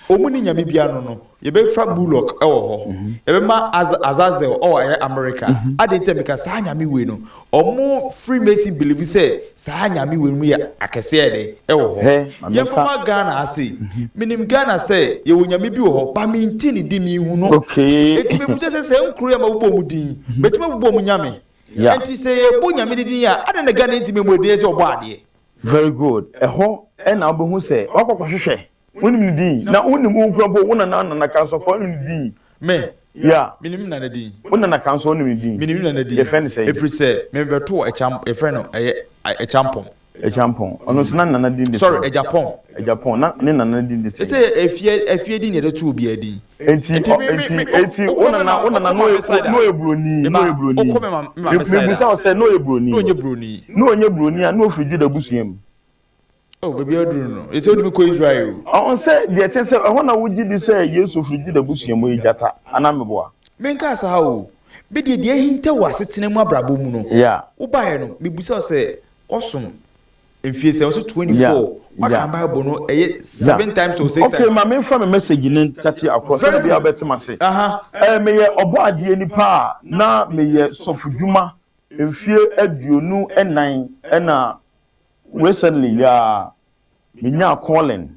Ɔmu nni nyame biara no no, yɛbɛfa Moloch wɔ hɔ, yɛbɛma Azazel wɔ ɛyɛ America. Adɛn nti na meka saa nyame wei no? Ɔmo Freemason believe sɛ saa nyame wei no yɛ akɛseɛ dɛ ɛwɔ hɔ. Yɛmfa ma Ghana ha sei, menim Ghana sɛ yɛwɔ nyame bi wɔ hɔ, but mente ne din, menhu no. Enti mebisa sɛ saa nkuro yi a mabobɔ ɔmo din yi, mɛtumi abobɔ ɔmo nyame? Enti sɛ yɛbɔ nyame no din a, adɛn na Ghana ntumi mmɔ edin sɛ ɔbɔ adeɛ? Very good, ɛhɔ na wobɛhu sɛ wakɔ kɔhwehwɛ Wonim ne din? Na wonim wo kura mpo, wo nana Nana Kansɔ koraa wonim ne din? Me? Yeah. Menim me nana din. Wo nana Kansɔ wonim ne din? Menim me nana din. Yɛfrɛ no sɛn? Ɛfiri sɛ, mebɛtoo Ɛkyam, yɛfrɛ no ɛyɛ Ɛkyampɔn. Acheampong. Ɔno nso na ne nana din de Sorry, sɛn? Agyapong. Agyapong. Na ne nana din de sɛn? Ɛsɛ efie efie din na yɛde to obiara din. Enti Enti ɔ me me enti me enti wokɔ wo me nana ma wo nana wokɔ na maame ɔyɛ side na a ɔyɛ buroni me na ba ɔyɛ buroni. wokɔ me ma me Me maame side mebisa a wo sɛ na ɔyɛ na buroni? ɔnyɛ buroni. Na ɔnyɛ buroni a na ɔfiri Juda abusua mu. Oh, baabi a aduru no, ɛsɛ wode me kɔ Israel o. Ɔho sɛ deɛ ɛteɛ sɛ ɛhɔ na wogye di sɛ Yesu firi Juda abusua mu, ɔyɛ gyata anaa meboa? Menkaa saa o. Me deɛ, deɛ ahinta wɔ asetena mu abrabɔ mu no, Yeah. wobaeɛ no, mebisa wo sɛ, woasom mfie sɛn? Wose 24. Yeah. Woakan Yeah. Bible no ɛyɛ Yeah. seven times or six Okay, times. ma memfa me message no nkate akorɔ Very sɛdeɛ ɛbɛyɛ a good. wobɛte m'ase. Aha. Eh, meyɛ ɔbɔadeɛ nipa a na meyɛ sɔfodwuma mfie 24 ɛna recently yi ara menyaa calling.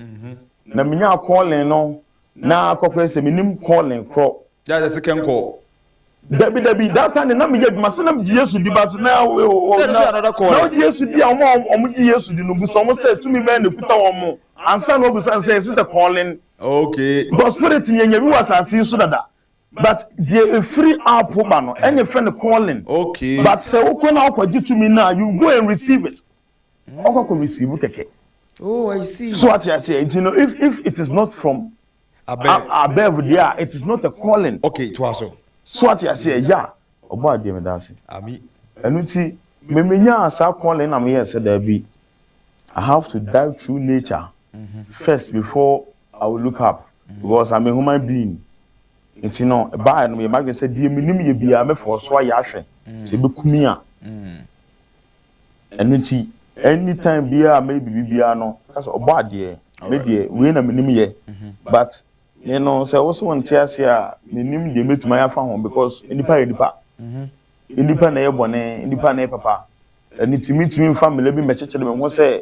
Na menyaa calling no na kɔkɔɛ sɛ menim calling korɔ. That's the second call. Dabi dabi that time na meyɛ adwuma sɛ na megye Yesu di but na Sɛ ɛno na nso yɛ another na calling. wogye Yesu di a wɔn a wɔn gye Yesu di no bisa wɔn sɛ tumi bɛn na ekuta wɔn mo ansa na wɔbisa sɛ is it a calling? Okay. Because spirit no yɛnya bi wɔ asase yi so dada but deɛ efiri up ba no ɛna efrɛ no calling. Okay. But sɛ wokɔ na wokɔgye tumi no a you go and receive it. Ɔkɔ kɔ receive kɛkɛ. Oh, I see. So ate aseɛ nti no if if it is not from Above. above deɛ a it is not a calling. Okay, toa so. So ate aseɛ ya ɔbɔ adeɛ meda ase. Ami. Ɛno nti me menyaa saa calling na meyɛɛ sɛ daabi I have to dive through nature first before I will look up because I'm a human being. Nti no ɛbaeɛ no meyɛ m'adwene sɛ deɛ menim yɛ biara mɛfa so ayɛ ahwɛ sɛ ɛbɛku me a. Ɛno nti anytime biara a mɛyɛ biribi biara no ka sɛ ɔbɔ adeɛ me deɛ wei na menim yɛ but me no sɛ wo so wonte ase a menim deɛ mɛtumi ayɛ afa ho because nnipa yɛ nnipa. Nnipa na ɛyɛ bɔne, nnipa na ɛyɛ papa. Ɛno nti mentumi mfa mmara bi mmɛkyekyere me ho sɛ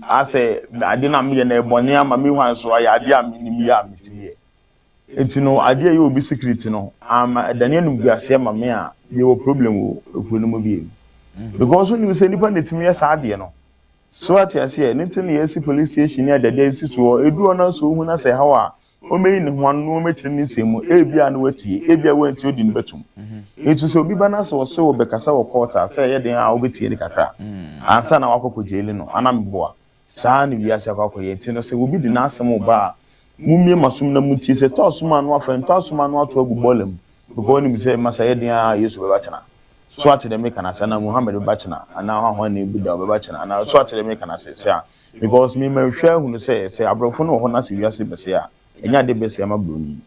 asɛ ade no a meyɛ no ɛyɛ bɔne ama me hwan so ayɛ adeɛ a menim yɛ a metumi yɛ. Nti no adeɛ a ɛyɛ obi secret no ama ɛdane animguaseɛ ma me a yɛwɔ problem wɔ ekuro no mu bio. Because wonim sɛ nnipa na ɛtumi yɛ saa adeɛ no. So ate aseɛ? Ɛno nti na yɛasi police station ne adeade asi soɔ. Ɛduru hɔ no sɛ wohu na sɛ ɛhaw a ɔmmɛyi ne ho ano na ɔmmɛkyerɛ ne nsɛm mu. Ebia na watie, ebia wantie ɔde no bɛtom. Nti sɛ obi ba na sɛ ɔse ɔbɛkasa wɔ court a, sɛ ɛyɛ den a wobɛtie no kakra ansa na wakɔ kɔ jaili no anaa meboa. Saa ara na wiase akɔ akɔyɛ. Nti no sɛ obi de n'asɛm reba a, mommue mo asom na montie. Sɛ ɛtɔ asom a na wafa, ɛntɔ asom a na wato agu bɔɔla mu. Because ɔnim sɛ masa ɛyɛ den ara a Yesu bɛba kyena. So ate deɛ meka no ase? Anaa Muhammad bɛba kyena? Anaa hwanhwanni Buddha ɔbɛba kyena? Anaa so ate deɛ meka no ase? Sɛ a Because me mahwɛ ahunu sɛ sɛ abrɔfo no wɔ hɔ na sɛ wiase bɛsɛe a, ɛnyɛ ade bɛsɛe ama broni.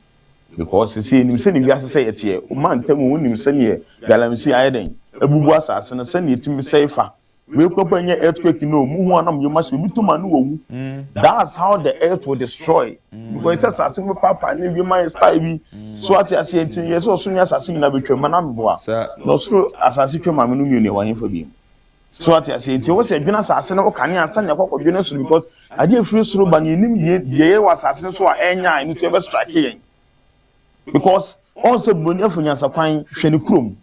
Because sɛsɛ yɛnim sɛdeɛ wiase sɛeɛ teɛ, woma ntam o, wonim sɛdeɛ galamsey ayɛ dɛn abubu asase no, sɛdeɛ ɛtumi sɛe fa. Wei koraa mpo ɛnyɛ earthquake no o, mohu a na mo yam ahye, obi tɔ mu a na wawu. That's how the earth will destroy. Because ɛsɛ asase no bɛpaapaa ne wiem ayɛ style bi. So ate aseɛ nti yɛ sɛ ɔsoro ne asase nyinaa bɛtwam, ma na meboa. Na ɔsoro asase twam a me no mmienu ɛwɔ hefa bio? So ate aseɛ? Nti ɛwɔ sɛ yɛdwene asase no ho kane ansa na yɛakɔ akɔdwene soro because adeɛ a ɛfiri soro ba no yɛnim deɛ deɛ ɛyɛ wɔ asase no so a ɛnyɛ a ɛno nti ɛbɛ strike yɛn because ɔn sɛ buroni afo nyansakwan hwɛ ne kurom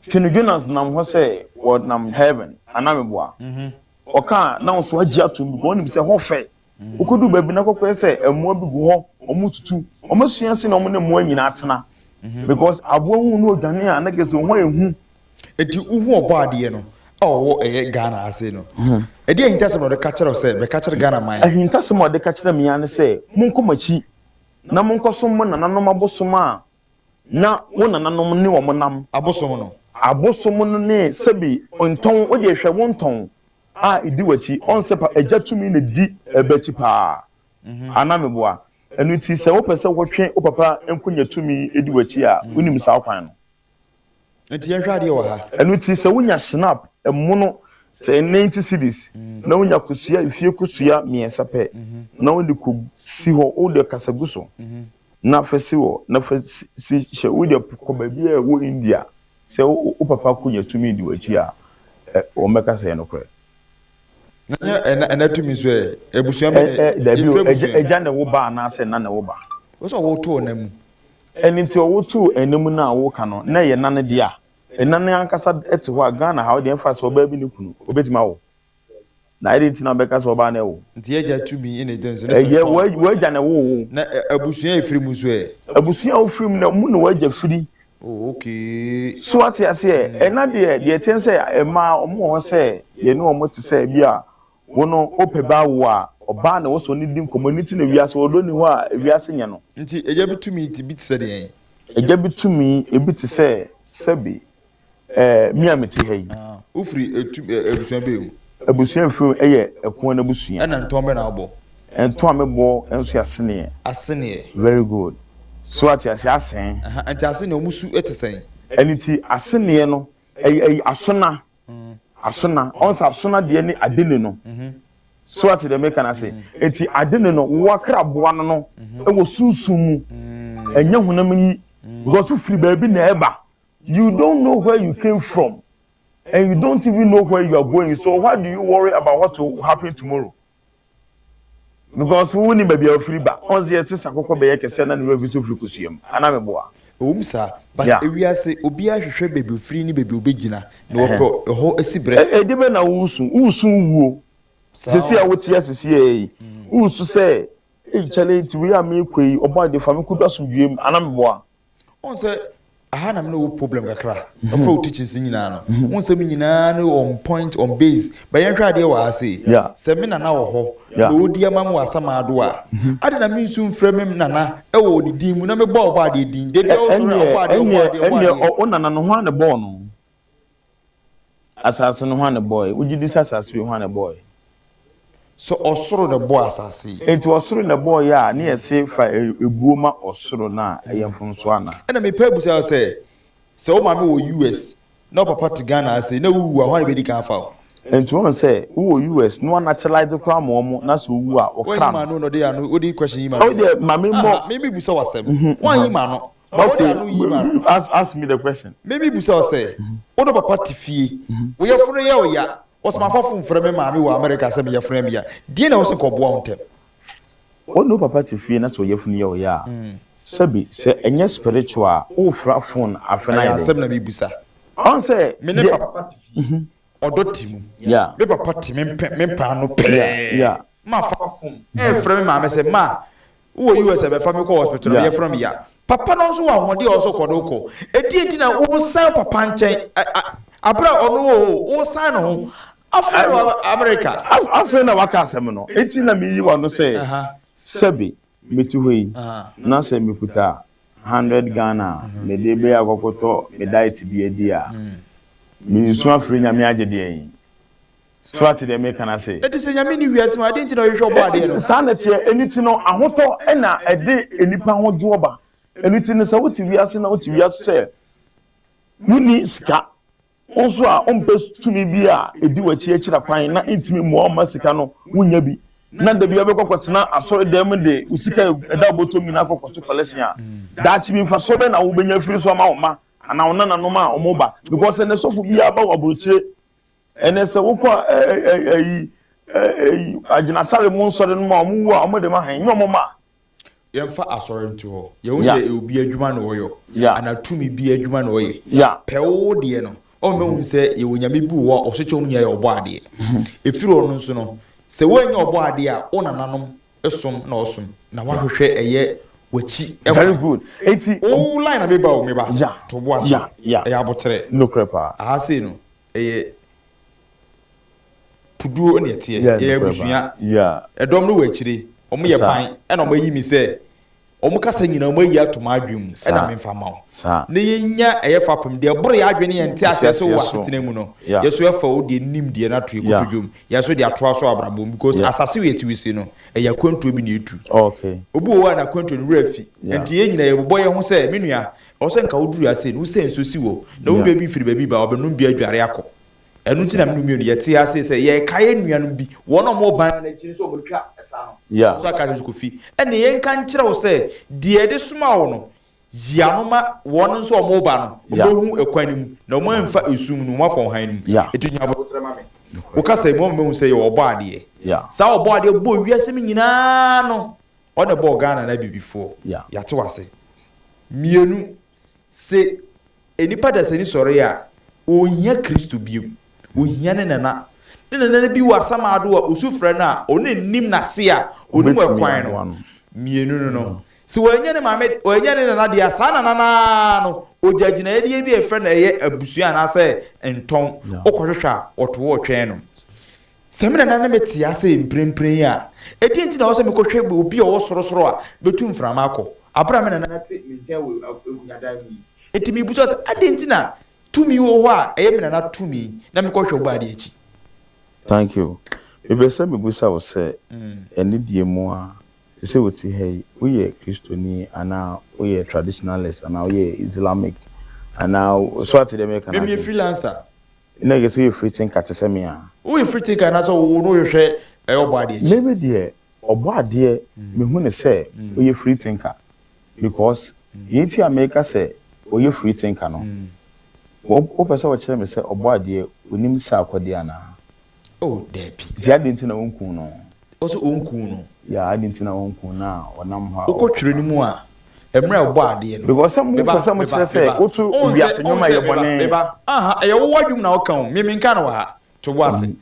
Twene Jonas nam hɔ sɛ wɔnam heaven anaa meboa ɔka a na nso agye atom because ɔnim sɛ hɔ fɛ Wokodu baabi na kɔkɔyɛ sɛ mmoa bi gu hɔ, wɔn tutu, wɔn asua sɛnea wɔn ne mmoa nyinaa tena. Because aboa hu no odwane a na kɛ sɛ ho ayɛ hu. Enti wohu ɔbɔadeɛ no a ɔwɔ ɛyɛ Ghana ha sei no, ɛdeɛn ahintasɛm na ɔde ka kyerɛ wo sɛ bɛka kyerɛ Ghana man? Ahintasɛm a ɔde ka kyerɛ me ara ne sɛ, monkɔ mo akyi na monkɔsom mo nananom abosom a na wo nananom ne wɔn nam. Abosom no. Abosom no ne sɛbi ntɔn, wo deɛ hwɛ wo ntɔn a ɛdi w'akyi, ɔn sɛ pa agya tumi na ɛdi ɛba akyi paa, anaa meboa? Ɛno nti sɛ wopɛ sɛ wotwe wo papa nkonya tumi di w'akyi a, wonim saa kwan no. Nti yɛnhwɛ adeɛ wɔ ha. Ɛno nti sɛ wonya schnapp ɛmono sɛ 90 cedis na wonya kosua efie kosua mmiɛnsa pɛ na wode kɔ si hɔ, wode kasa gu so na fa si hɔ na fa si hyɛ wo deɛ kɔ baabi a ɛwɔ India sɛ wo papa ko nya tumi di w'akyi a wɔn bɛka sɛ ɛyɛ nokorɛ. Na nyɛ ɛna ɛna tumi nso ɛ abusua bɛ na dabi o ɛgya ɛgya na ɛwo ba anaasɛ ɛna na ɛwo ba. Wosɛ ɔwo too ɛna mu. Ɛno nti ɔwo too ɛna mu no a woka no na ɛyɛ ɛna no dea ɛna no ankasa te hɔ a Ghana ha wo deɛ ɛmfa sɛ ɔbaa bi ne kunu obetumi awo. Na ɛdɛn nti na wobɛka sɛ ɔbaa na ɛwo? Nti agya tumi na ɛgyina nso ne sɛ Ɛyɛ ntɔn. w'agya na ɛwoo wo. Na abusua a ɛfiri mu nso ɛ? Abusua a wofiri mu no, mu na w'agya firi. Oh okay. So wate aseɛ? Ɛna deɛ, deɛ ɛteɛ ne sɛ mmaa wɔn wɔ hɔ sɛ yɛne wɔn te sɛ bi a wo no wopɛ ba awo a, ɔbaa na ɛwɔ sɛ ɔne di nkɔmmɔ, ɛno nti na wiase ɔdɔ nni hɔ a wiase nyɛ no. Nti agya bi tumi te bi te sɛ deɛn? Agya bi tumi ebi te sɛ sɛbe Ɛɛ, me a mete ha yi. Wofiri etu ɛ abusua bɛn mu? Abusua a mefiri mu yɛ Ɛkoan abusua. Ɛna ntɔn bɛn na wobɔ? Ntɔn a mebɔ nso yɛ aseneɛ. Aseneɛ. Very good. So wate aseɛ? Asen. Aha, nti aseneɛ wɔn su te sɛn? Ɛno nti aseneɛ no, ɛyɛ ɛyɛ asona. Asona. Ɔn sɛ asona deɛ ne adene no. So wate deɛ meka no ase? Nti adene no, wo akraboa no no wɔ sunsum mu. Ɛnyɛ honam yi. Because wofiri baabi na ɛba. You don't know where you came from and you don't even know where you are going so why do you worry about what will happen tomorrow? Because wo nim baabi a wofiri ba. Ɔn sɛ yɛse sakokɔ bɛyɛ kɛseɛ na ne werɛ fi sɛ ofiri kosua mu. Anaa meboa? Ɛwom saa, but Yeah. ewiase obiara hwehwɛ baabi ofiri ne baabi obegyina na ɔpɛ ɛhɔ asi brɛ. Ɛde bɛn na woresu? Woresu wuo. Saa Sisi a o. wote ase seɛ yi, woresu sɛ, Ei kyale nti wei a merekɔ yi, ɔbɔ adeɛ fa me kɔdu asomdwoeɛ mu. Anaa meboa? Wohu sɛ aha na me ne wo problem kakra ɛfa wo teachings nyinaa no wo nsɛm nyinaa no on point on base but yɛnhwɛ adeɛ wɔ ha sei sɛ me nana wɔ hɔ na ɔdi ama me wɔ asamado a ade na mensu mfrɛ me nana ɛwɔ ne din mu na mebɔ ɔbɔ adeɛ din da bia wosɔre a ɔbɔ adeɛ ɔbɔ adeɛ ɔbɔ adeɛ. Wo nana no hwan na ɛbɔɔ no? Asase no hwan na ɛbɔɔe? Wogye di sɛ asase wei hwan na ɛbɔɔe? Sɛ ɔsoro na ɛbɔɔ asase yi. Enti ɔsoro na ɛbɔɔeɛ a, ne yɛse fa ebuo ma ɔsoro no a, ɛyɛ mfomsoɔ anaa? Ɛna mepɛ abisa wo sɛ, sɛ wo maame wɔ US na wo papa te Ghana ha sei na wo wu a, hwan na ɛbɛdi kan afa wo? Enti woahu sɛ wowɔ US na woanaturalise koraa ma wɔn na sɛ wowu a, wo Woanyi kra no. m'ano na ɔde ano, wode question yi ma me. Wo deɛ ma me mmɔ. Aha, me mebusa wo asɛm. Woanyi m'ano. Ma wode ano yi ma no. Ask, ask me the question. Me me bisa wo sɛ, wo ne papa te fie, wo yafunu yɛ wo ya, wɔsɛ mafa fon frɛ me maame wɔ America sɛ me yafunu yɛ me ya, deɛn na ɛwɔ sɛ nka ɔboa wo ntɛm? Wo ne wo papa te fie na sɛ wo yafunu yɛ wo ya a, sɛbi, sɛ ɛnyɛ spiritual a, wo fra fon afe no Ɛyɛ ayɛ dɛn? asɛm na me bisa. Ɔn sɛ, Me ne deɛ. papa te fie, ɔdɔ te mu. Me papa te me mpɛ, me mpa ano pɛɛ. Mafa fon ɛɛfrɛ me maame sɛ, ma, Wowɔ US a bɛfa me kɔ hospital na meyɛ frɛ me ya. Papa no nso wɔ ahoɔden a ɔwɔ sɛ ɔkɔ de wo kɔ. Ɛdeɛn nti na wosan wo papa nkyɛn aberɛ a ɔno wɔ hɔ o, wosan ne ho. Afei na waba America. Afei na waka asɛm no. Enti na meyi w'ano sɛ, sɛbe mete hɔ yi na sɛ mekuta hundred Ghana a mede bɛyɛ akɔkɔtɔ me diet bi adi a, mensu afrɛ Nyame agye deɛn? So woate deɛ mereka no ase? Enti sɛ Nyame nni wiase mu a, adɛn nti na ɔhwehwɛ ɔbɔadeɛ no? Saa na ɛteɛ. Ɛno ti no, ahotɔ na ɛde nnipa ho dwoɔ ba. Ɛno ti no, sɛ wote wiase na wote wiase sɛ wonni sika, wo nso a wompɛ tumi bi a ɛdi w'akyi akyira kwan na ɛntumi mmoa wo mma sika no wonnya bi, na da biara wobɛkɔ akɔtena asɔredan mu de wo sika a ɛda wo bɔtɔm nyinaa akɔkɔto kɔlɛhyen a, daakye bi mfasoɔ bɛn na wobɛnya afiri so ama wo mma anaa wo nananom a wɔreba? Because ɛnnɛ sɔfo biara ba wɔ aburokyire. Ɛnɛ sɛ wokɔ ɛyi ɛyi agyinasare mu nsɔre no mu a wɔn wu a wɔn de ma hɛn nyɛ wɔn ma. Yɛmfa asɔre nto hɔ. Yɛhu sɛ ɛyɛ obi adwuma na ɔyɔ anaa tumi bi adwuma na ɔyɛ. Pɛ wo deɛ no, ɔma mahu sɛ yɛwɔ Nyame bi wɔ hɔ a ɔso kyɛ wɔn nyinaa yɛ ɔbɔ adeɛ. Ɛfiri hɔ no nso no, sɛ woannya ɔbɔ adeɛ a, wo nananom som na ɔsom na woahwehwɛ ɛyɛ w'akyi kwan. Very good. Eti. Wo line na meba o, meba. To bo ase. Ɛyɛ aboterɛ. Nokorɛ paa. Aha sei no, Ɛyɛ puduo na ɛteɛ. Yɛyɛ abusua. Ɛdɔm no wɔ akyire. Wɔn yɛ ban ɛna wɔn ayi me sɛ wɔn kasa nyinaa wɔn ayi ato m'adwene mu ɛna me nfa ma wo. Na yɛn nya ɛyɛ fapem deɛ ɛboro yɛn adwene ne yɛn nte aseɛ so wɔ asetena mu no. Yɛ so ɛfa wo deɛ nim deɛ no ato yɛ kotodwe mu. Yɛ so de atoa so abrabɔ mu because asase wɔ yɛte wɔ no ɛyɛ akwantuo bi na yɛtu. Obi wɔ hɔ a n'akwantuo no werɛ afi. Nti yɛn nyinaa yɛbobɔ yɛn ho sɛ me nua Ɛwɔ sɛ nka woduru ha sei no, wosɛ nsuo si hɔ, na wo nua bi firi baabi ba a, ɔbɛnom bi adware akɔ. Ɛno nti na me ne wo mmienu yɛte ha sei sɛ yɛrekae yɛn nuanom bi, wɔn a wɔwɔ ban no akyi no sɛ wɔatwa sa no. Wɔn nso aka akyerɛ me sɛ, Kofi, ɛnneɛ yɛnka nkyerɛ wo sɛ deɛ yɛde somaa wo no, yi ano ma wɔn nso a wɔreba no, wɔbɛhu ɛkwan no mu, na wɔamfa esum no, wɔafa ɔhan no mu. Enti nya aboterɛ ma me. Wo kasa yi mu ama mahu sɛ yɛwɔ Ɔbɔadeɛ. Saa Ɔbɔadeɛ bɔɔ wiase mu nyinaa no, Ɔna ɛbɔɔ Ghana na abibifoɔ. Yɛate wase. Mienu, se nnipa dasani sɔre a, onhia Kristo biom. Ohia ne nana. Ne nana no bi wɔ asamado a osu frɛ no a, ɔno nnim n'ase a, onim ɛkwan no. Mienu no no. Sɛ wannya ne maame, wannya ne nana deɛ a, saa nana no ara no, ɔgya gyinaeɛdeɛ bi a yɛfrɛ no ɛyɛ abusua anaasɛ ntɔn. Wokɔhwehwɛ a, ɔto hɔ ɔtwɛn no. Sɛ me nana ne me te ase mprempren yi a, ɛdeɛn nti na ɛwɔ sɛ mekɔhwɛ obi a ɔwɔ sorosoro a bɛtu mframa akɔ, berɛ a me nana te me nkyɛn wɔ akunyadan mu yi? Enti mebisa sɛ, adɛn nti na tumi wɔ hɔ a ɛyɛ me nana tumi na mekɔhwɛ ɔbɔadeɛ akyi? Thank you. Mepɛ sɛ mebisa wo sɛ, anidie mu a, te sɛ wote ha yi, woyɛ Kristoni anaa woyɛ traditionalist anaa woyɛ Islamic anaa, so ate deɛ mereka no Me meyɛ ase? freelancer. Na ɛyɛ sɛ woyɛ free thinker te sɛ me a. Woyɛ free thinker anaasɛ wo no wohwehwɛ ɛyɛ ɔbɔadeɛ akyi? Me me deɛ, ɔbɔadeɛ mehu no sɛ ɔyɛ free thinker because deɛ nti a meka sɛ ɔyɛ free thinker no, wopɛ sɛ wokyerɛ me sɛ ɔbɔadeɛ ɔnim sɛ akɔdeɛ anaa? Oh, dabi. Nti adɛn nti na ɔnkuu no? Ɔse ɔnkuu no. Yeah, adɛn nti na ɔnkuu no a ɔnam hɔ a Wokɔ twerɛ no mu a, mmerɛ a ɔbɔɔ adeɛ no. Because sɛ mo Meba, pɛ sɛ mo meba, kyerɛ sɛ meba. woto Wohu sɛ, wiase wohu nnwom a sɛ, ɛyɛ meba, bɔne. meba. Aha, ɛyɛ wo w'adwene mu na woka o, me menka no wɔ ha. To wo bo ase,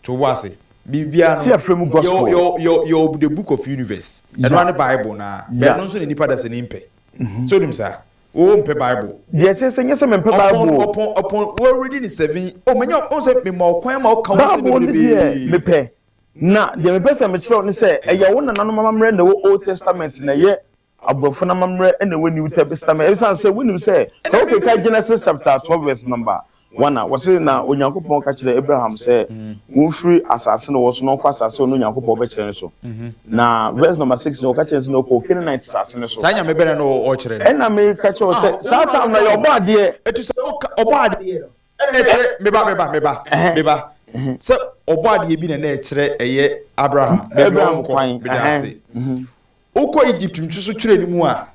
to wo bo ase. Biribiara Sɛ no, yɛfrɛ mu yɛwɔ, gospel. yɛwɔ, yɛwɔ, yɛwɔ the book of universe. Ɛno Yeah, ara ne Bible no ara. But yeah. ɛno nso na nnipa dasani mpɛ. So wonim saa? Wo mpɛ Bible. Deɛ ɛkyerɛ sɛ nyɛ sɛ mempɛ Ɔpɔn Bible o. ɔpɔn ɔpɔn wo read ne seven oh manya ɔn sɛ mema wo kwan ma woka wo nsɛm Bible no deɛ bebrebee. mepɛ. Na deɛ mepɛ sɛ mekyerɛ wo ne sɛ ɛyɛ wo nananom amammerɛ na ɛwɔ Old Testament na ɛyɛ aborɔfo no amammerɛ na ɛwɔ New Testament. Ɛsiane sɛ wonim sɛ sɛ Ɛna me wokenkan me Genesis chapter 12 verse number 1 a, wɔse na Onyankopɔn ka kyerɛɛ Abraham sɛ wɔmfiri asase no wɔ so na ɔnkɔ asase a ɔno Onyankopɔn bɛkyerɛ no so. Na verse number 6 no, ɔka kyerɛ no sɛ na ɔkɔ Canaanite asase no so. Saa nyame bɛn na ɔkyerɛ no? Ɛna meka kyerɛ wo Ah, sɛ wo saa na time no woka ɛyɛ o. ɔbɔ adeɛ. Eti sɛ woka ɔbɔ adeɛ no ɛna ɛkyerɛ meba meba meba meba sɛ ɔbɔ adeɛ bi na na ɛkyerɛ ɛyɛ Abraham baabi a Abraham ɔnkɔ kwan. meda ase. Wokɔ Egypt nso so twerɛ no mu a,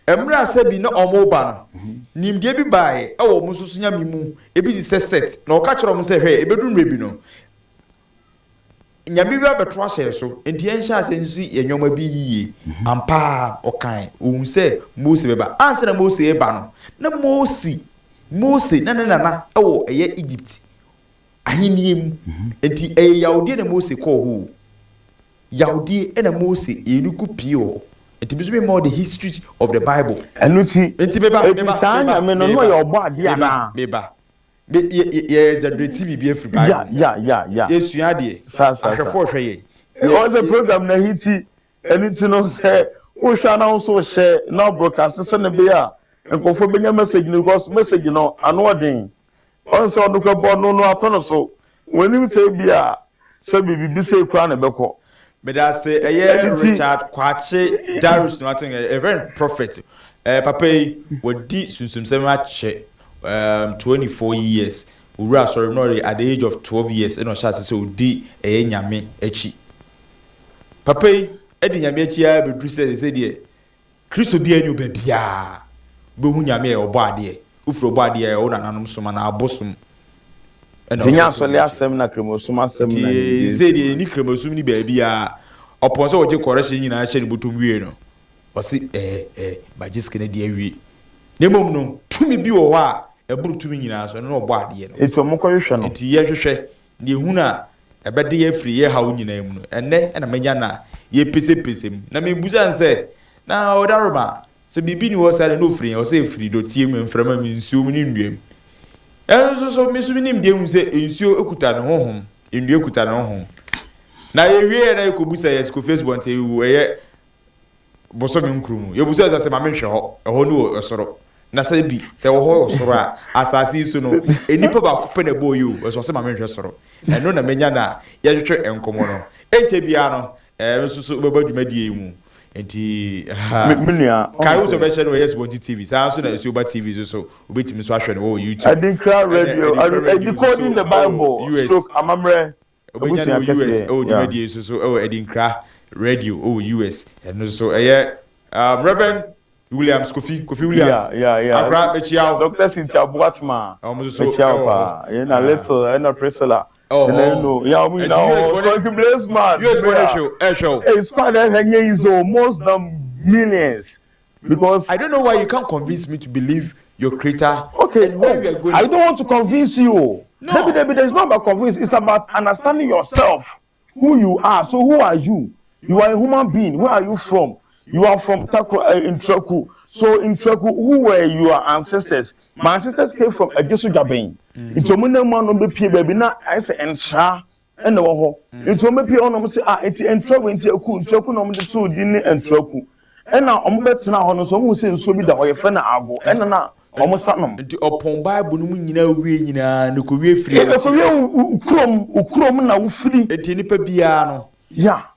mmerɛ a sɛbi na wɔreba no, nimdeɛ bi baeɛ wɔ wɔn nso so nyame mu, ebi te sɛ Set, na ɔka kyerɛɛ wɔn sɛ, Hwɛ, ɛbɛduru mmerɛ bi no, nyame bi abɛto ahyɛ yɛn so, enti yɛnhyɛ aseɛ nsi yɛn nneɛma bi yie. Ampa ara, ɔkae, ɔhuu sɛ Mose bɛba. Ansa na Mose reba no, na Mose, Mose na ne nana wɔ ɛyɛ Egypt ahennie mu, enti ɛyɛ yawdeɛ na Mose kɔɔ hɔ o. Yawdie na Mose yɛ no ko pie wɔ hɔ. Nti me nso me ma wo the history of the bible. Ɛno nti, Nti me ba, me enti ba, saa me ba, Nyame no, me na ɔyɛ ba, ɔbɔ adeɛ me ba, anaa? me ba. Me, yɛ, yɛ, yɛ exaggerate biribi afiri bible Ya, mu. ya, ya, ya. Yɛsua adeɛ. Saa, saa, saa. Ahwɛfoɔ hwɛ yɛn. Yɛ, Ɔn sɛ yɛ. program no ahiti, ɛno nti no sɛ wohwɛ a na wo nso wohyɛ na wo broadcast sɛnea ɛbɛyɛ a nkurɔfoɔ bɛnya message no because message no ano ɔden. Ɔn sɛ ɔno kora bɔ no no atɔ no so. Wɔnim sɛ ebia sɛ biribi sei koraa na ɛbɛkɔ. Medase ɛyɛ Ɛno nti. Richard Kwakye Darius na wate nka yɛfrɛ no prophet ɛɛ papa yi wadi sunsumsɛm akyɛ um, 24 years owura asɔre mu na ɔde at the age of 12 years ɛna ɔhyɛ ase sɛ ɔdi ɛyɛ nyame akyi papa yi ɛdi nyame akyi ara bɛduru sɛ sɛ deɛ Kristo biara nni hɔ baabiara wobɛhu Nyame a ɛyɛ ɔbɔadeɛ. Wofiri ɔbɔadeɛ a ɛyɛ wo nananom som anaa abosom ɛna Nti nyɛ ɔsɛ asɔle kɔ n'akyi. asɛm na kramosom asɛm Nti na nimdeɛ seesei nsɛm deɛ yɛnni a. kramosom ni baabiara. Ɔpɔn sɛ ɔgye kɔrɛhyɛn nyinaa hyɛ ne bɔtɔm wie no, ɔse ɛɛ ɛɛ magye sika no adi awie. Na mmom no, tumi bi wɔ hɔ a ɛboro tumi nyinaa so, ɛno ne ɔbɔadeɛ no. Nti wɔnkɔhwehwɛ no. Nti yɛnhwehwɛ Deɛ ehunu a ɛbɛde yɛn afiri yɛn haw nyinaa mu no, ɛnnɛ na manya no a yɛrepɛsɛmpɛsɛ mu. Na mebisa no sɛ, Na Ɔdaroma, sɛ biribi nni hɔ saa deɛ, na ɔfiri he? Ɔsɛ ɛfiri dɔteɛ mu, mframa mu, nsuo mu ne nnua mu. Ɛno nso so, me nso me nimdeɛ hu sɛ nsuo kuta ne honhom, nnua kuta ne honhom. Na yɛwieɛ na yɛkɔbusa yɛ Kofi Asubɔnten ɛyɛ bosome nkron mu. Yɛbusaa sɛ, Ma menhwɛ hɔ, ɛhɔ ne wɔ soro. Na sɛ bi, sɛ ɛwɔ hɔ wɔ soro a, asase yi so no, nnipa baako pɛ na ɛbɔɔ yi o, ɛsɛ ɔsɛ ma menhwɛ soro. Ɛno na manya na yɛtwetwe nkɔmmɔ no. Ɛnkyɛ biara no, ɛɛ, nso so wobɛba dwumadie yi mu. Nti, Me me nua, kae ɔhu wo sɛ sɛ. wobɛhyɛ no wɔ Asubɔnten TV. Saa nso na Asuoba TV nso so, wobɛtumi nso ahwɛ no wɔ YouTube. Adinkra Ɛna Radio, Adinkra Radio nso so Decoding the wɔ Bible, US. stroke amammerɛ Wobɛnya no abusua wɔ US kɛseɛ, wɔ yeah. dwumadie yi so so wɔ Adinkra Radio wɔ US. Ɛno nso ɛyɛ um, Reverend Williams Kofi, Kofi Williams. Yeah, yeah, yeah. Akora mekyia wo. Dr. Cynthia Boatma, Wɔn nso so mekyia wo ɛwɔ hɔ. paa. Yɛn na Ah. Little, ɛna Priscilla, Ɛwɔ ɛna hɔ. Eno. Yeah, wɔn Ɛnti nyinaa US wɔ hɔ. foɔ ne Skonky Blaze man, US foɔ ne yeah. hwɛ wo, ɛhwɛ wo. Hey, squad ɛhwɛ nyɛ easy o, most than millions. Because I don't know why you can't convince me to believe your creator Okay, and where oh, we are going. I don't want to convince you. No. Maybe, maybe it's not about convince. It's about understanding yourself, who you are. So who are you? You are a human being. Where are you from? You are from Takro, Ntraku. So Ntraku, who were your ancestors? My ancestors came from Ejisu Dwaben. Nti ɔmo nam mu a na ɔmo bepie baabi na ayɛ sɛ ntra ɛna ɛwɔ hɔ. Nti ɔmo bepie hɔ na ɔmo sɛ, ah, nti ntra wei nti aku Ntraku na ɔmo de too din ne Ntraku. Ɛna ɔmo bɛtena hɔ no nso, ɔmo hu sɛ nsuo bi da hɔ, yɛfrɛ no Ago. Ɛna na ɔmo sa nom. Nti ɔpɔn Bible no mu nyinaa wie nyinaa no kɔwie firi akyi. Ɛkɔwie wo kurom, wo kurom na wofiri. Nti nipa biara no,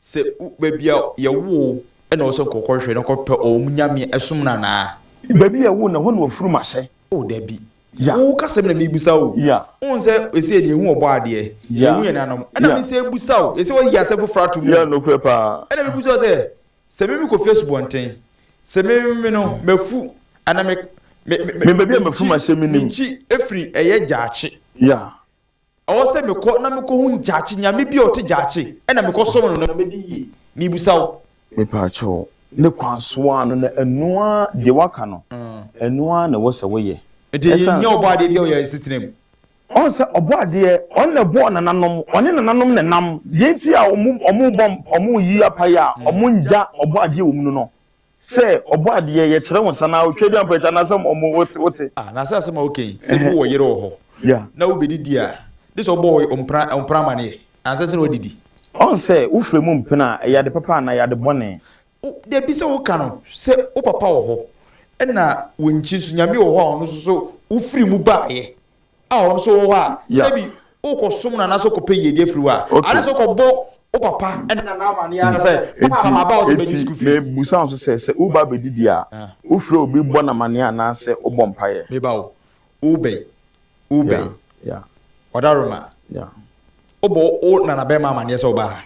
sɛ baabi a yɛwoo wo na ɛwɔ sɛ nkɔkɔhwɛ na kɔpɛ wɔn nyame ɛsom no anaa? Baabi a yɛwoo no, ɛhɔ na wafurum ahyɛ. Oh dabi. Wo kasɛm na mebisa wo. Wohu sɛ ɛsei deɛ yɛhu ɔbɔ adeɛ, yɛhu yɛn nanom. Ɛna me sɛ bisa wo, ɛsɛ wayi asɛm foforɔ ato mu. Yeah, nokorɛ paa. Ɛna mebisa wo sɛ, sɛ me mekɔ fie asubɔnten, sɛ me me no mafu ana me me me Me baabi a mafu mahyɛ menim. Me nkyi firi ɛyɛ gyaakye. Ɛwɔ sɛ mekɔ na mekɔhu gyaakye, nyame bi a ɔte gyaakye, ɛna mekɔsom no na mɛdi yie. Mebisa wo. Mepaakyɛw, ne kwan so ara no na ɛno ara, deɛ woaka no, ɛno ara na ɛwɔ sɛ woyɛ. Nti yɛnhia ɔbɔadeɛ biara wɔ yɛn asetena mu. Ɔhu sɛ ɔbɔadeɛ, ɔno na ɛbɔɔ nananom, ɔne nananom na ɛnam. Deɛ nti a wɔn bɔ, wɔyi apaeɛ a wɔnngya ɔbɔadeɛ wɔ mu no no, Sɛ ɔbɔ adeɛ yɛ kyerɛ wo nsa na otwa dwa mpɛkyɛ anaasɛ ɔmo wote wote. Ah na sɛ asɛm a woka yi sɛ bi wɔ yere wɔ hɔ na wo bɛdidi a gye sɛ wobɔ wo mpena mpena amaneɛ ansa sɛ na wadidi. Ɔn sɛ wo frɛ mu mpena a ɛyɛ ade papa anaa ɛyɛ ade bɔne? Wo dabi sɛ woka no sɛ wo papa wɔ hɔ ɛna wo nkyi nso Nyame wɔ hɔ a ɔno nso so wo firi mu baayɛ a ɔno nso wɔ hɔ a, sɛbi wokɔsom no anaasɛ wokɔpɛ yiedie afiri hɔ a, ade sɛ wokɔbɔ wo papa ne nana amaneɛ anaasɛ papa maba hɔ sɛ mɛgye school fees. Enti mebusa wo nso sɛ, sɛ woreba abɛdidi a, wofrɛ obi bɔ no amaneɛ anaasɛ wobɔ mpaeɛ? Meba o, wobɛyi, wobɛyi, Wadaroma, Wobɔ wo nana bɛrima amaneɛ sɛ woba ha?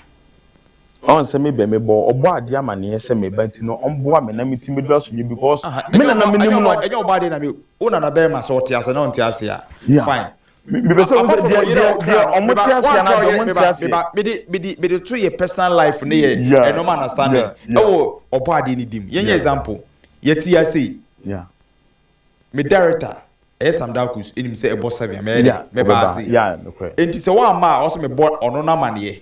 Ɔn sɛ me bɛ me bɔ ɔbɔ adeɛ amaneɛ sɛ me ba nti no ɔmboa me na me ti me duru asomdwie because me nana me nim no. Ɛnyɛ ɔbɔ adeɛ na me wo nana bɛrima sɛ ɔte ase na ɔnte ase a fine. Me pɛ sɛ wohu sɛ deɛ deɛ deɛ ɔmo te ase anaa deɛ ɔmo nte aseɛ. Meba mede mede mede to yɛ personal life ne yɛ ɛnɔma understanding ɛwɔ ɔbɔ adeɛ ne dim yɛnyɛ example yɛte ase yi. Me director ɛyɛ Sam Darkus nim sɛ ɛbɔ 7 a mɛyɛ dɛn? Mɛba ase. Enti sɛ wamma a ɔsɛ mebɔ ɔno no amaneɛ.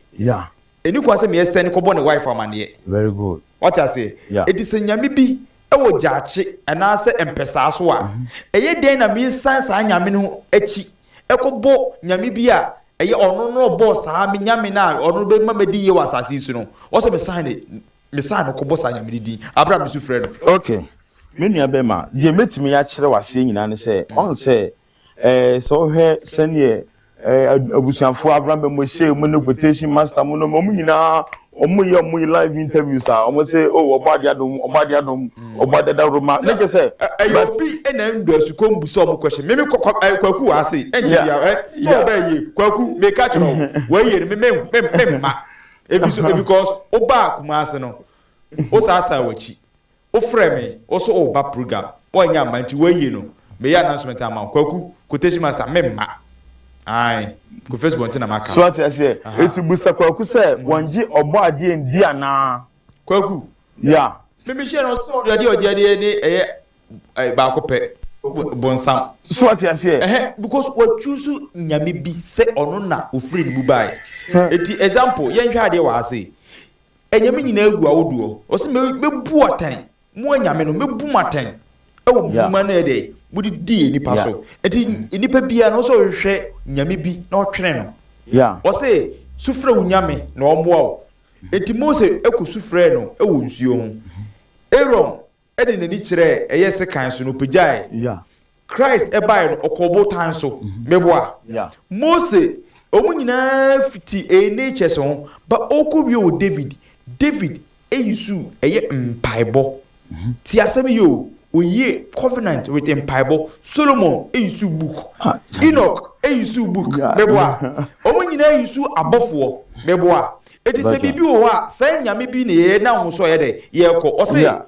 Ɛni kwan sɛ me extend kɔbɔ ne wife amaneɛ. Wate aseɛ? Enti sɛ nyame bi wɔ gyaakye anaasɛ mpɛsaa so a, ɛyɛ dɛn na mesan saa nyame no akyi kɔbɔ nyame bi a ɛyɛ ɔno no ɔbɔɔ saa me nyame no a ɔno bɛma madi yie wɔ asase yi so no? Ɔsɛ mesan ne Mesan no kɔbɔ saa nyame no din bere a misu frɛ no. Ok, me nua bɛma, deɛ mɛtumi akyerɛ wo aseɛ nyinaa ne sɛ, ɔhu sɛ eh, sɛ wohwɛ sɛdeɛ eh, abusuafoɔ Abraham Ben Moshe mu ne Quotation Master mu no, wɔn nyinaa wɔn yɛ wɔn live interviews a wɔn sɛ, oh, ɔbɔ adeɛ adom, ɔbɔ adeɛ adom, ɔbɔ adeɛ dawuroma, ne kyɛ sɛ, Ɛyɛ obi na ndɔ asukɔ mbusa ɔmo question. Meme kɔ kɔ ɛ Kwaku wɔ ha sei, ɛnkyɛ bia ɛ, sɛ ɔbaa yie, Kwaku, meka kyerɛ wo, wayie no, me me me me mma. Efi so because wo baa Kumasi no, wo saasaa w'akyi. Wo frɛ me, wo so wo ba program, woannya amma nti woayie no, me yɛ announcement ama wo. Kwaku, quotation master, me mma. Ae, kɔ Facebook nti na maka So no. ate aseɛ? Aha. Eti busa Kwaku sɛ wɔngye ɔbɔ adeɛ ndi anaa? Kwaku, Yeah. me me hyia no ɔse ɔde adeɛ a ɔgye adeɛ ne ɛyɛ baako pɛ, bonsam. So wate aseɛ? Ɛhɛ, because wa choose nyame bi sɛ ɔno na ofiri ne mu baeɛ. Eti example, yɛnhwɛ adeɛ wɔ ha sei. Anyame nyinaa gu awodoɔ. Ɔse mɛ mɛbu atɛn, mo anyame no, mɛbu mo atɛn ɛwɔ mo nnwuma no ɛdɛ, mode di nnipa so. Eti nnipa biara no, ɔsɛ ɔhwehwɛ nyame bi na ɔtwene no. Ɔse sufrɛ wo nyame na ɔmmoa wo. Eti Mose kɔ sufrɛɛ no wɔ nsuo ho. Aaron de n'ani kyerɛɛ ɛyɛɛ sekan so na ɔpagyaeɛ. Christ baeɛ no, ɔkɔɔ botan so. Meboa? Mose, wɔn nyinaa fiti ɛyɛ natures ho, but ɔrekɔwie wɔ David. David usuu ɛyɛ mpaebɔ. Tie asɛm yi o, ɔyie covenant with mpaebɔ. Solomon usuu book. Enoch usuu book. Meboa? Wɔn nyinaa usuu abɔfoɔ. Meboa? Enti sɛ biribi wɔ hɔ a, saa Nyame bi na yɛnam so a yɛdɛ, yɛkɔ. Ɔse,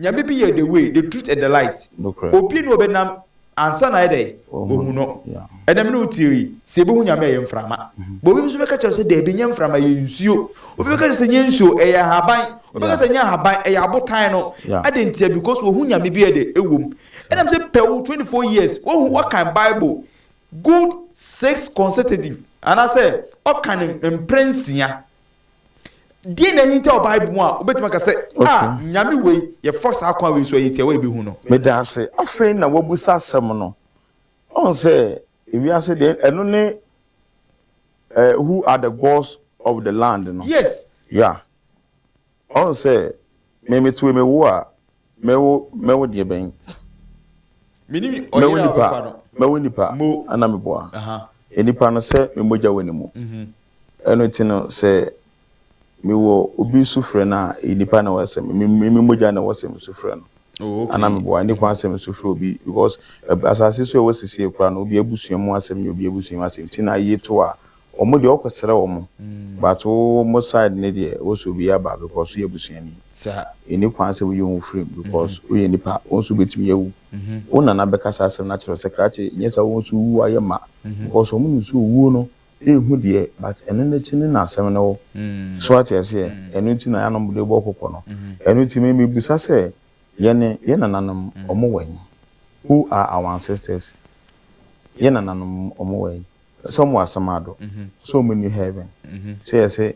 Nyame bi yɛ the way, the truth and the light. Obi nni hɔ ɔbɛnam ansa na ayɛ dɛ, wahu no. Ɛnɛ me ne wo tie yi, sɛ yɛbɛhu Nyame a, ɛyɛ mframa. But obi nso bɛka kyerɛ wo sɛ daabi, ɛnyɛ mframa, ɛyɛ nsuo. Obi bɛka kyerɛ sɛ ɛnyɛ nsuo, ɛyɛ ahaban. Obi bɛka sɛ ɛnyɛ ahaban, ɛyɛ abotan no. Adɛn ntia? Because wahu Nyame bi ɛdɛ, ɛwɔ mu. Ɛna me sɛ pɛ wo 24 years, wahu, wakan Bible, Good 6 consecutive anaasɛ ɔka no mprɛ nsia. Deɛn na ahinta wɔ Bible mu a wobɛtumi aka sɛ, Ah, Nyame wei, yɛfa saa kwan wei so a, ɛyɛ tiawa a yɛbɛhu no? Meda ase. Afei na woabusa asɛm no. Woahu sɛ ewiase deɛ, ɛno ne eh, who are the gods of the land no. Yes. Yeah. Ɔn sɛ me me toe me wo a mɛwo mɛwo deɛ bɛn? Menim Mɛwo ɔyere a nipa wobɛfa no. mɛwo nipa Mo. ana meboa? Aha. Nipa no sɛ me mogya wɔ ne mu. Ɛno nti no sɛ mewɔ obi su frɛ no a ɛyɛ nipa na ɛwɔ sɛ me me me mogya na ɛwɔ sɛ me su frɛ no. Oh, Ana okay. meboa? Ɛnni kwan sɛ mesu frɛ obi because asase so a ɛwɔ sesie koraa no obi abusua mu asɛm nyɛ obi abusua mu asɛm nti na ayie to a Wɔn deɛ ɔkɔ srɛ wɔn but wo mo side no deɛ wo sɛ obi aba because woyɛ abusuani. Saa. Ɛnni kwan sɛ woyi wo ho firi mu because woyɛ nipa wo nso wobɛtumi awu. Wo nana bɛka saa asɛm no akyerɛ wo sɛ krakye nyɛ saa wo nso wowu a yɛ mma because wɔn nim sɛ owuo no ɛnhu deɛ but ɛno no akyi no na asɛm no wɔ. So wate aseɛ? Ɛno nti na yɛanom de bɔ kɔkɔ no. Ɛno nti me mebisa sɛ yɛne yɛn nananom wɔn wɔ he? Who are our ancestors? Yɛn nananom wɔn wɔ he? Sɛ ɔmo wɔ asamado, sɛ ɔmo nni heaven, sɛ yɛse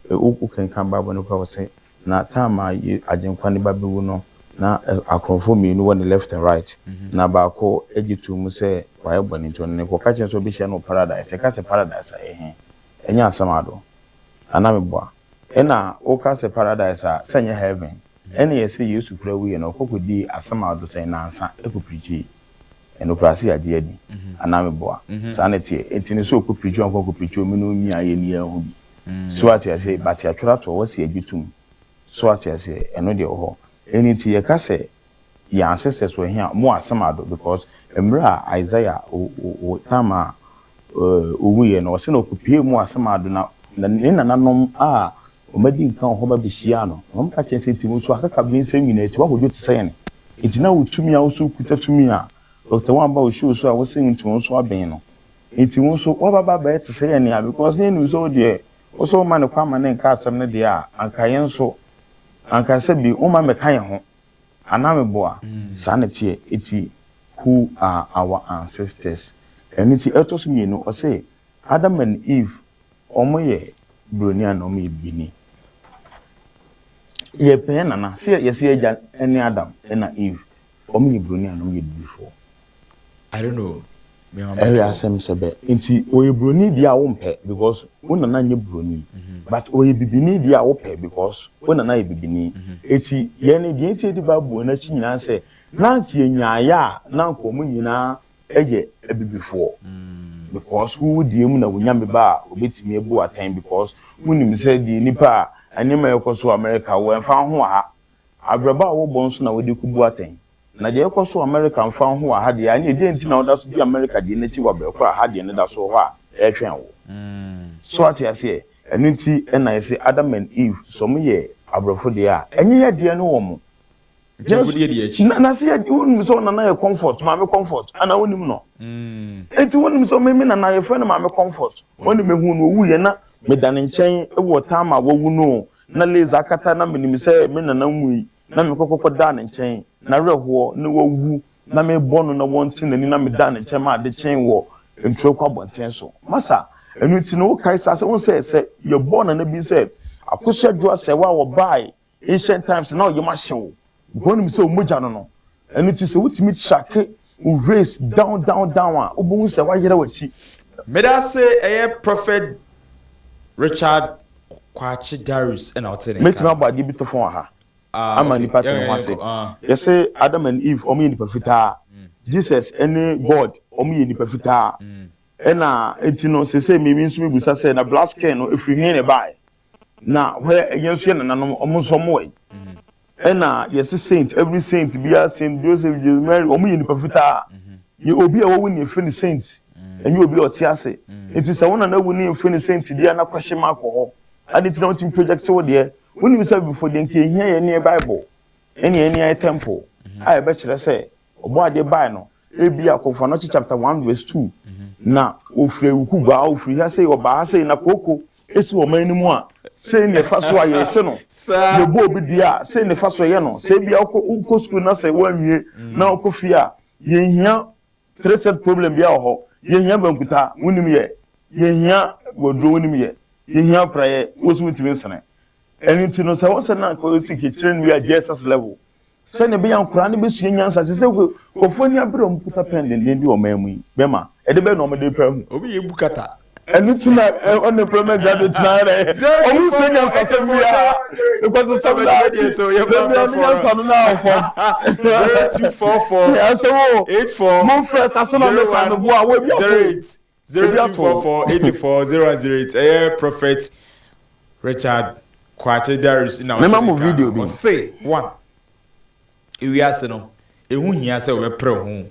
wo kenkan bible no koraa wɔse na time a agyenkwa no ba bɛwu no na akorɔmfoɔ mienu wɔ ne left and right na baako gye too mu sɛ wayɛ bɔne nti ɔne no kɔ ɔka kyerɛ no sɛ ɔbɛhyia no wɔ paradise, yɛka sɛ paradise a ɛhe? Ɛnyɛ asamado anaa meboa? Ɛna woka sɛ paradise a sɛ ɛnyɛ heaven Ɛna yɛsɛ Yesu koraa wuiɛ no ɔkɔ kɔdii asɛm a ɔde sɛn nansa kɔ preachii. Ɛno koraa sɛ yɛagye adi anaa meboa? Saa na ɛteɛ. Enti no sɛ ɔkɔ preachi o ankɔ ankɔ preachi o me ne wo nyinaa yɛnni yɛn ho bi. So wate aseɛ? But yɛatwerɛ ato hɔ, wɔse yɛgye tom. So wate aseɛ? Ɛno deɛ ɛwɔ hɔ. Ɛno nti yɛka sɛ yɛn ancestors wɔ he a, wɔwɔ asɛm ado because mmerɛ a Isaiah o o o time a ɔwuiɛ no ɔse na ɔkɔpuee mu wɔ asɛm ado na ne nananom a Wɔadi nkan wɔ hɔ ba behyiaa no, na wɔka kyerɛɛ no sɛ, Enti wo nso akakabensɛm nyinaa akyi, woahodwo te sɛ yɛn? Enti na wo tumi a wo nso wukuta tumi a Doctor Wan ba wo show so a wose nti wo nso aben no, enti wo nso woaba ba abɛyɛ te sɛ yɛn a? Because na yɛnim sɛ wo deɛ, wo sɛ woma no kwan ma no nka asɛm no deɛ a, anka yɛn nso, anka sɛbi womma mmɛka yɛn ho, anaa meboa? Saa na ɛteɛ. Enti who are our ancestors? Ɛno nti ɛtɔ so mienu, ɔse Adam and Eve Ɔmo yɛ broni anaa ɔmo yɛ bibini? Yɛ pɛɛ nana sɛ yɛsɛ yɛ agya ne Adam ɛna Eve ɔmo yɛ broni anaa ɔmo yɛ bibifoɔ? I don't know me ma Ɛyɛ asɛm sɛ bɛ nti ɔyɛ broni deɛ a wo mpɛ because wo nana nyɛ broni but ɔyɛ bibini deɛ a wo pɛ because wo nana yɛ bibini eti yɛn deɛ nti yɛdi bible no akyi nyinaa sɛ na anka yɛ nyaayɛ a na anka ɔmo nyinaa yɛ abibifoɔ because wo deɛ mu na wo nyame ba a obetumi abu atɛn because wo nim sɛ deɛ nipa a nneɛma a ɛkɔ so wɔ America wo ɛnfa ho wɔ ha abrabɔ a wobɔ nso na wode kɔ bu atɛn na deɛ ɛkɔ so wɔ America nfa ho wɔ ha deɛ ɛneɛ deɛ nti na woda so di America deɛ n'akyi wɔ abrɛ koro a ha deɛ no da so wɔ hɔ a ɛretwɛn wo so ate aseɛ ɛno nti ɛna yɛsɛ Adam and Eve sɛ ɔmo yɛ abrɔfo deɛ a ɛnyɛ yɛ deɛ no wɔ mo Nti deɛ di akyi. Na na se yɛ wonim sɛ nana yɛ comfort maame comfort ana wonim no. Nti wonim sɛ me me nana yɛfrɛ no maame comfort wɔne mehu no owu yɛ na meda ne nkyɛn wɔ time a wawu no na lace akata na menim sɛ me nana nwui na mekɔkɔkɔ daa ne nkyɛn na werɛhoɔ na wawu na mebɔ no na wɔnte n'ani na meda ne nkyɛn ma ade kyee wɔ ntuo kɔ abɔnten so masa ɛno nti no wokae saa sɛ wo sɛ sɛ yɛbɔɔ nana bi sɛ Akosua Adwoa Sɛwa a wɔbae Ancient times na ɔyam ahye wo because wonim sɛ wɔn no no. Ɛno nti sɛ wotumi tracke wo race down down down a, wobɛhu sɛ woayera w'akyi. Medase ɛyɛ prophet Richard Kwakye Darius ɛna ɔte ne nka Mɛtumi no. abɔ adeɛ bi tofon wɔ ha Ah ama okay nnipa ate ne ho ase. Yɛse Adam and Eve wɔn yɛ nnipa fitaa, Jesus ne God wɔn yɛ nnipa fitaa. Ɛna nti no sesei me nso mebisa sɛ na black skin no ɛfiri he na ɛbaeɛ? Na hwɛ yɛn nso yɛ nananom ɔmo nso ɔmo wɔ yi ɛna yɛsi saint every saint biara saint Joseph Jesus Mary ɔmo yɛ nipa fitaa yɛ obi a wɔwu ne efiri ne saint ɛnyɛ obi a ɔte ase nti sɛ wɔn nana wu ne efiri ne saint deɛ na kɔhyɛ mu akɔ hɔ adi ti na wɔtumi project wo deɛ wonim sɛ before deɛ nka ehia yɛ ne bible ɛne ɛne ayɛ temple a ɛbɛkyerɛ sɛ Ɔbɔadeɛ bae no, ebia Kɔmfoanɔkye chapter 1 verse 2, na ofiri Awukugua, ofiri ha sei, ɔbaa ha sei, na kooko esi wɔ ɔman no mu a, sei na ɛfa so a yɛhye no, yɛbɔ obi dua a, sei na ɛfa so yɛ no. Sɛ ebia wokɔ wokɔ sukuu na sɛ woanwie na wokɔ fie a, yɛnhia three set problem biara wɔ hɔ. Yɛnhia bankuta, wonim yɛ. Yɛnhia waduro, wonim yɛ. Yɛnhia praeɛ, wo nso wontumi nsene. Ɛno nti no, sɛ wɔn sɛ na nka ɔsi kekyerɛ no wie a JSS level, sɛnea ɛbɛyɛ a nkwadaa no bɛsua nyansa. Sɛ nkurɔfoɔ ani abere a wɔkuta pɛn denden di ɔman mu yi, bɛma ɛde bɛn na wɔde pɛ ho. Obi yɛ bu kata. Ɛno ti na unemployment graduate na ayɛ dɛ wɔn nsua nyansasɛm biara nkɔsɛsɛm na adi baabi a ne nyansa no na awɔ fam. 0244 Asɛm o 84 mo nfrɛ sase na meka no boa wɔ ebi ato 08 ebi ato. 0244 84 0108. Ɛyɛ Prophet Richard Kwakye Darius na Mema ɔte mo ne ka video no. bi. Ɔse one, ewiase no ehu hia sɛ wɔbɛpere ho.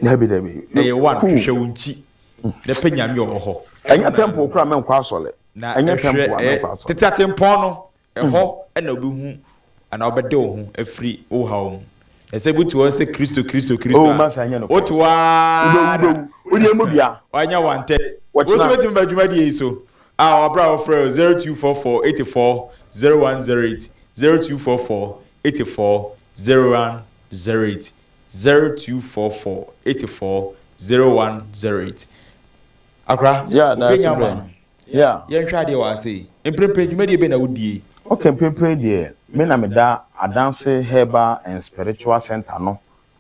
Dabi, dabi. Ɛyɛ one, Cool. hwehwɛ wo nkyi na pɛ Nyame a ɔwɔ hɔ. Ɛnyɛ temple kora mɛnkɔ asɔle. Na Ɛnyɛ ɛhwɛ temple a ɛyɛ mɛnkɔ asɔle. tete atempɔn no, ɛhɔ ɛna wobɛhu anaa wobɛde wo ho afiri wo haw mu. Ɛsɛ bi te hɔ sɛ Kristo, Kristo, Kristo Oh, a masa ɛnyɛ no. Wote hɔ ara Wobɛwu, na wobɛwu. Wode emu dua. Wanya wantɛ. Wo Wɔkyena. nso bɛtumi ba dwumadie yi so a wɔabrɛ a wɔfrɛ 0244 84 0108, 0244 84 0108, 0244 84 0108. Akora, Yeah, that's wobɛnya ama it. no. Yeah. Yɛnhwɛ adeɛ wɔ ase yi. Mprempren dwumadie bɛn na wodie? Okay, mprempren deɛ, me na meda Adanse Herbal and Spiritual Center no.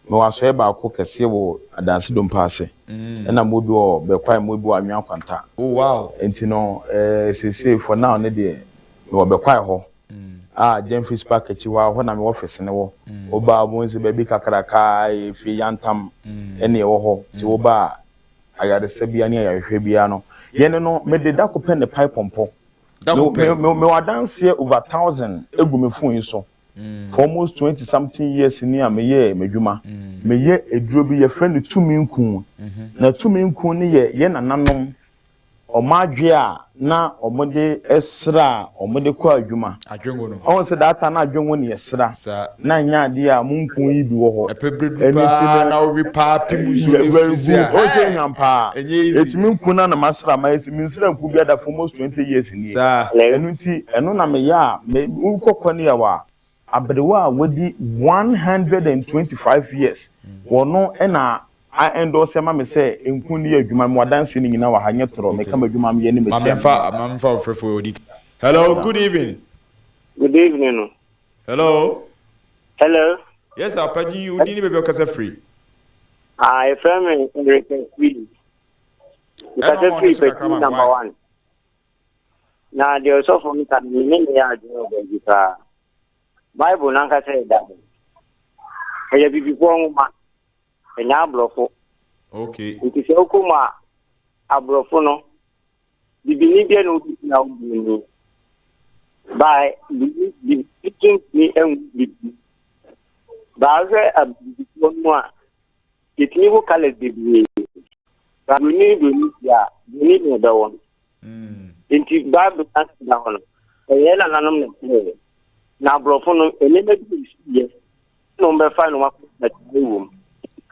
Mewɔ asɔre baako kɛseɛ wɔ Adanse Dompa ase. Ɛna mo bi wɔ Bɛkwae, mo bi wɔ Anwea Kwanta. Nti no, seesei for now ne deɛ, mewɔ Bɛkwae hɔ. A Jemfis Park akyi hɔ a, hɔ na mewɔ office ne wɔ. Woba a, wobɛhu sɛ baabi kakraka a ɛfie yantam ɛne ɛwɔ hɔ. Nti woba a, ayaresa bia ne ayarehwɛ bia no. Yɛne no, mede dako pɛ ne pae pɔmpɔ. Dako pɛ. Mewɔ adanseɛ over 1,000 egu me phone yi so. For almost 20 something years ni a meyɛ m'adwuma. Meyɛ eduro bi yɛfrɛ no tumi nku. Na tumi nku no yɛ yɛ nananom ɔmo adwe a na ɔmo de ɛsra a ɔmo de kɔ adwuma. Adwengo no. Ɔmo sɛ data na adwengo ne yɛsra. Saa. Na nyɛ adeɛ a mo nku yi bi wɔ hɔ. Ɛpɛ bere du Ɛno nti paa no- na wowe paa pem nsuo Yeah, no very firi se good. a. O sɛ ehwam paa. Ɛnyɛ easy. Etumi nku na masra ma esi mi nsra nku bi ada for almost 20 years nie. Saa. Ɛno nti ɛno na meyɛ a me wokɔ kɔ ne yɛ wɔ a aberewa a wadi 125 years wɔno ɛna a endorse ma me sɛ nku ne yɛ adwuma mu. Adanse ne nyinaa wɔ ha, nyɛ torɔ. Meka m'adwuma meyɛ ne m'akyi. Maame fa ɔfrɛfo odi. Hello, good evening. Good evening. No. Hello. Hello. Yes sir, panyin, odi ne baabi a ɔkasa firi. Ah, yɛfrɛ me Enrique Willie. Ɛna Mekasa ɔma ɔno firi so kakra Pɛti ma number why? one. Na deɛ ɔsɔfo no ka no, me ne ne yɛ adwene wɔ baabi paa. Bible nankasa ɛda hɔ. Ɛyɛ bibifoɔ nwoma, ɛnyɛ aborɔfo. Nti sɛ wokɔ mu a, aborɔfo no, bibini bia na wobɛsi na wobuni. Ba bibi bibi tumi anwu bibi. Ba wohwɛ abibifoɔ no mu a, yɛtumi wo colours bebree. Ba broni broni si a, broni na ɛbɛwɔ no. Nti Bible na da hɔ no, ɛyɛ nananom na ɛkyerɛɛ. Na aborɔfo no, nneɛma bi na ɛsiyɛ na wɔbɛfa no wakɔ bɛtɛ wɔ mu